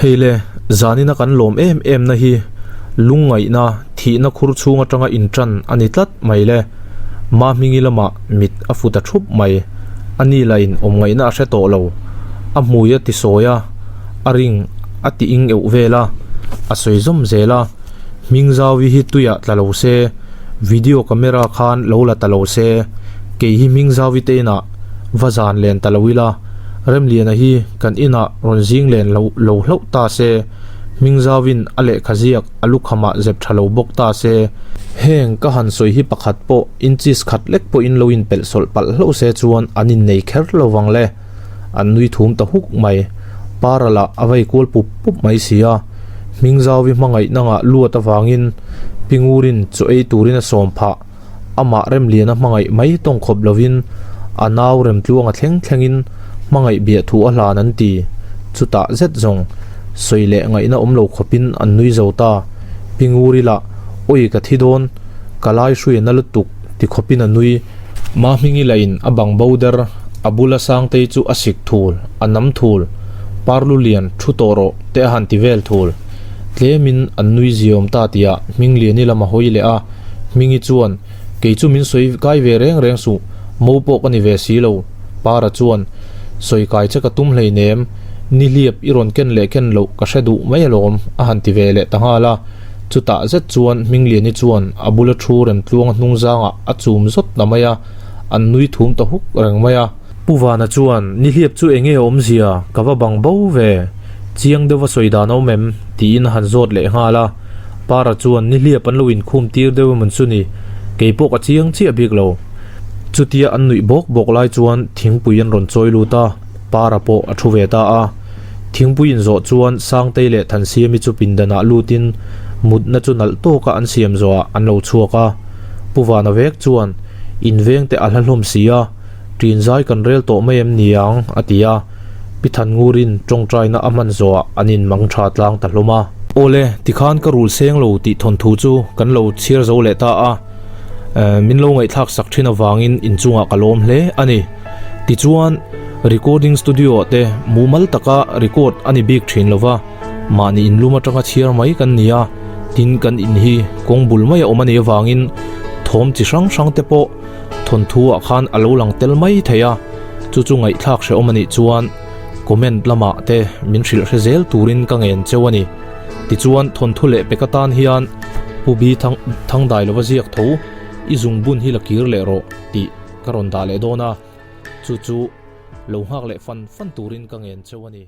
Hei le, zanina kan lawm em em na hi lungngaihna, thihna khur chhung atanga intan a ni tlat mai le. Mahmingi lamah mit a fu ta thup mai. A ni lahin awm ngaihna a hre tawh lo. A hmui a ti sawi a, a ring a ti ing euh vel a, a sawi zawm zel a. Hmingzauvi hi tuiah tla lo se, video camera khan lo la ta lo se, kei hi Hmingzauvi te inah va zan len ta lo ila, Remliana hi kan inah rawn zing len lo lo hlauh ta se, Hmingzauin a lehkha ziak a lukhamah zep tha lo bawk ta se. Heng ka han sawi hi pakhat pawh inches khat lek pawhin lo inpelh sawlh palh hlauh se chuan an innei kher lo vang le. An nui thum ta huk mai. Para lah a vei kual pup pup mai si a. Hmingzauvi hmangaihna ngah luat avangin Pingurin chaw ei turin a sawm phah. Amah Remliana hmangaih mai tawng khawp lovin a nau Remtluanga thleng thlengin hmangaih biah thu a hlan an ti. Chutah zet zawng sawi leh ngaihna awm lo khawpin an nui zo ta. Pi Nguri lah, Awi ka thi dawn, ka lai hrui a na lutuk ti khawpin a nui. Mahmingi lahin a bang bo der, a bula Sangtei chu a sik thul, a nam thul, Parlulian thu tawh rawh te a han ti vel thul. Tlemin an nui ziawm ta tiah Hmingliani lam a hawi leh a. Hmingi chuan, Kei chu min sawi kai ve reng reng suh, mo pawh ka ni ve si lo. Para chuan, Sawi kai che ka tum hleinem, ni hliap i rawn ken leh ken loh ka hre duh mai alawm, a han ti ve leh ta nghal a. Chutah zet chuan Hmingliani chuan a bula thu Remtluanga hnung zangah a chum zawt ta mai a, an nui thum ta huk reng mai a. Pu Vana chuan, Ni hliap chu enge awmzia, ka va bang bo ve, chiang deuha sawi dan a awm em? tiin a han zawt leh nghal a. Para chuan ni hliap an lo inkhum tir deuh emawn chu ni, kei pawh ka chiang chiah bik lo. Chutia an nuih bawk bawk lai chuan thingpui an rawn chawi lut a, Para pawh a thu ve ta a. Thingpui inzawh chuan Sangtei leh Thansiami chu pindanah lutin mutna chu nalh tawka an siam zawhah an lo chhuak a. Pu Vana vek chuan, In veng te a hla hlawm si a, Ṭin zai kan rel tawh mai em ni ang? a ti a. Pi Thanngûrin ṭawngṭaina a hman zawhah an inmang ṭha tlang ta hlawm a. Awle, tikhan ka rul seng lo tih thawnthu chu kan lo chhiar zo leh ta a. Min lo ngaihthlak sak ṭhin avangin inchungah ka lawm hle a ni. Tichuan, recording studio-ah te mumal taka record a ni bik ṭhin lo va, mahni inlum aṭanga chhiar mai kan ni a, tin kan in hi kawng bul mai a awm a nih avangin thawm chi hrang hrang te pawh Thawnthu ah khan a lo lang tel mai thei a, chu chu ngaihthlak hrehawm a nih chuan comment lamah te min hrilh hre zel turin ka ngen cheu a ni. Tichuan thawnthu leh pek atan hian Pu Bi Thang Thangdai lova ziak tho i zungbun hi la kir leh rawh tih ka rawn dah leh dawn a, chu chu lo nghak leh fan fan turin ka ngen cheu a ni.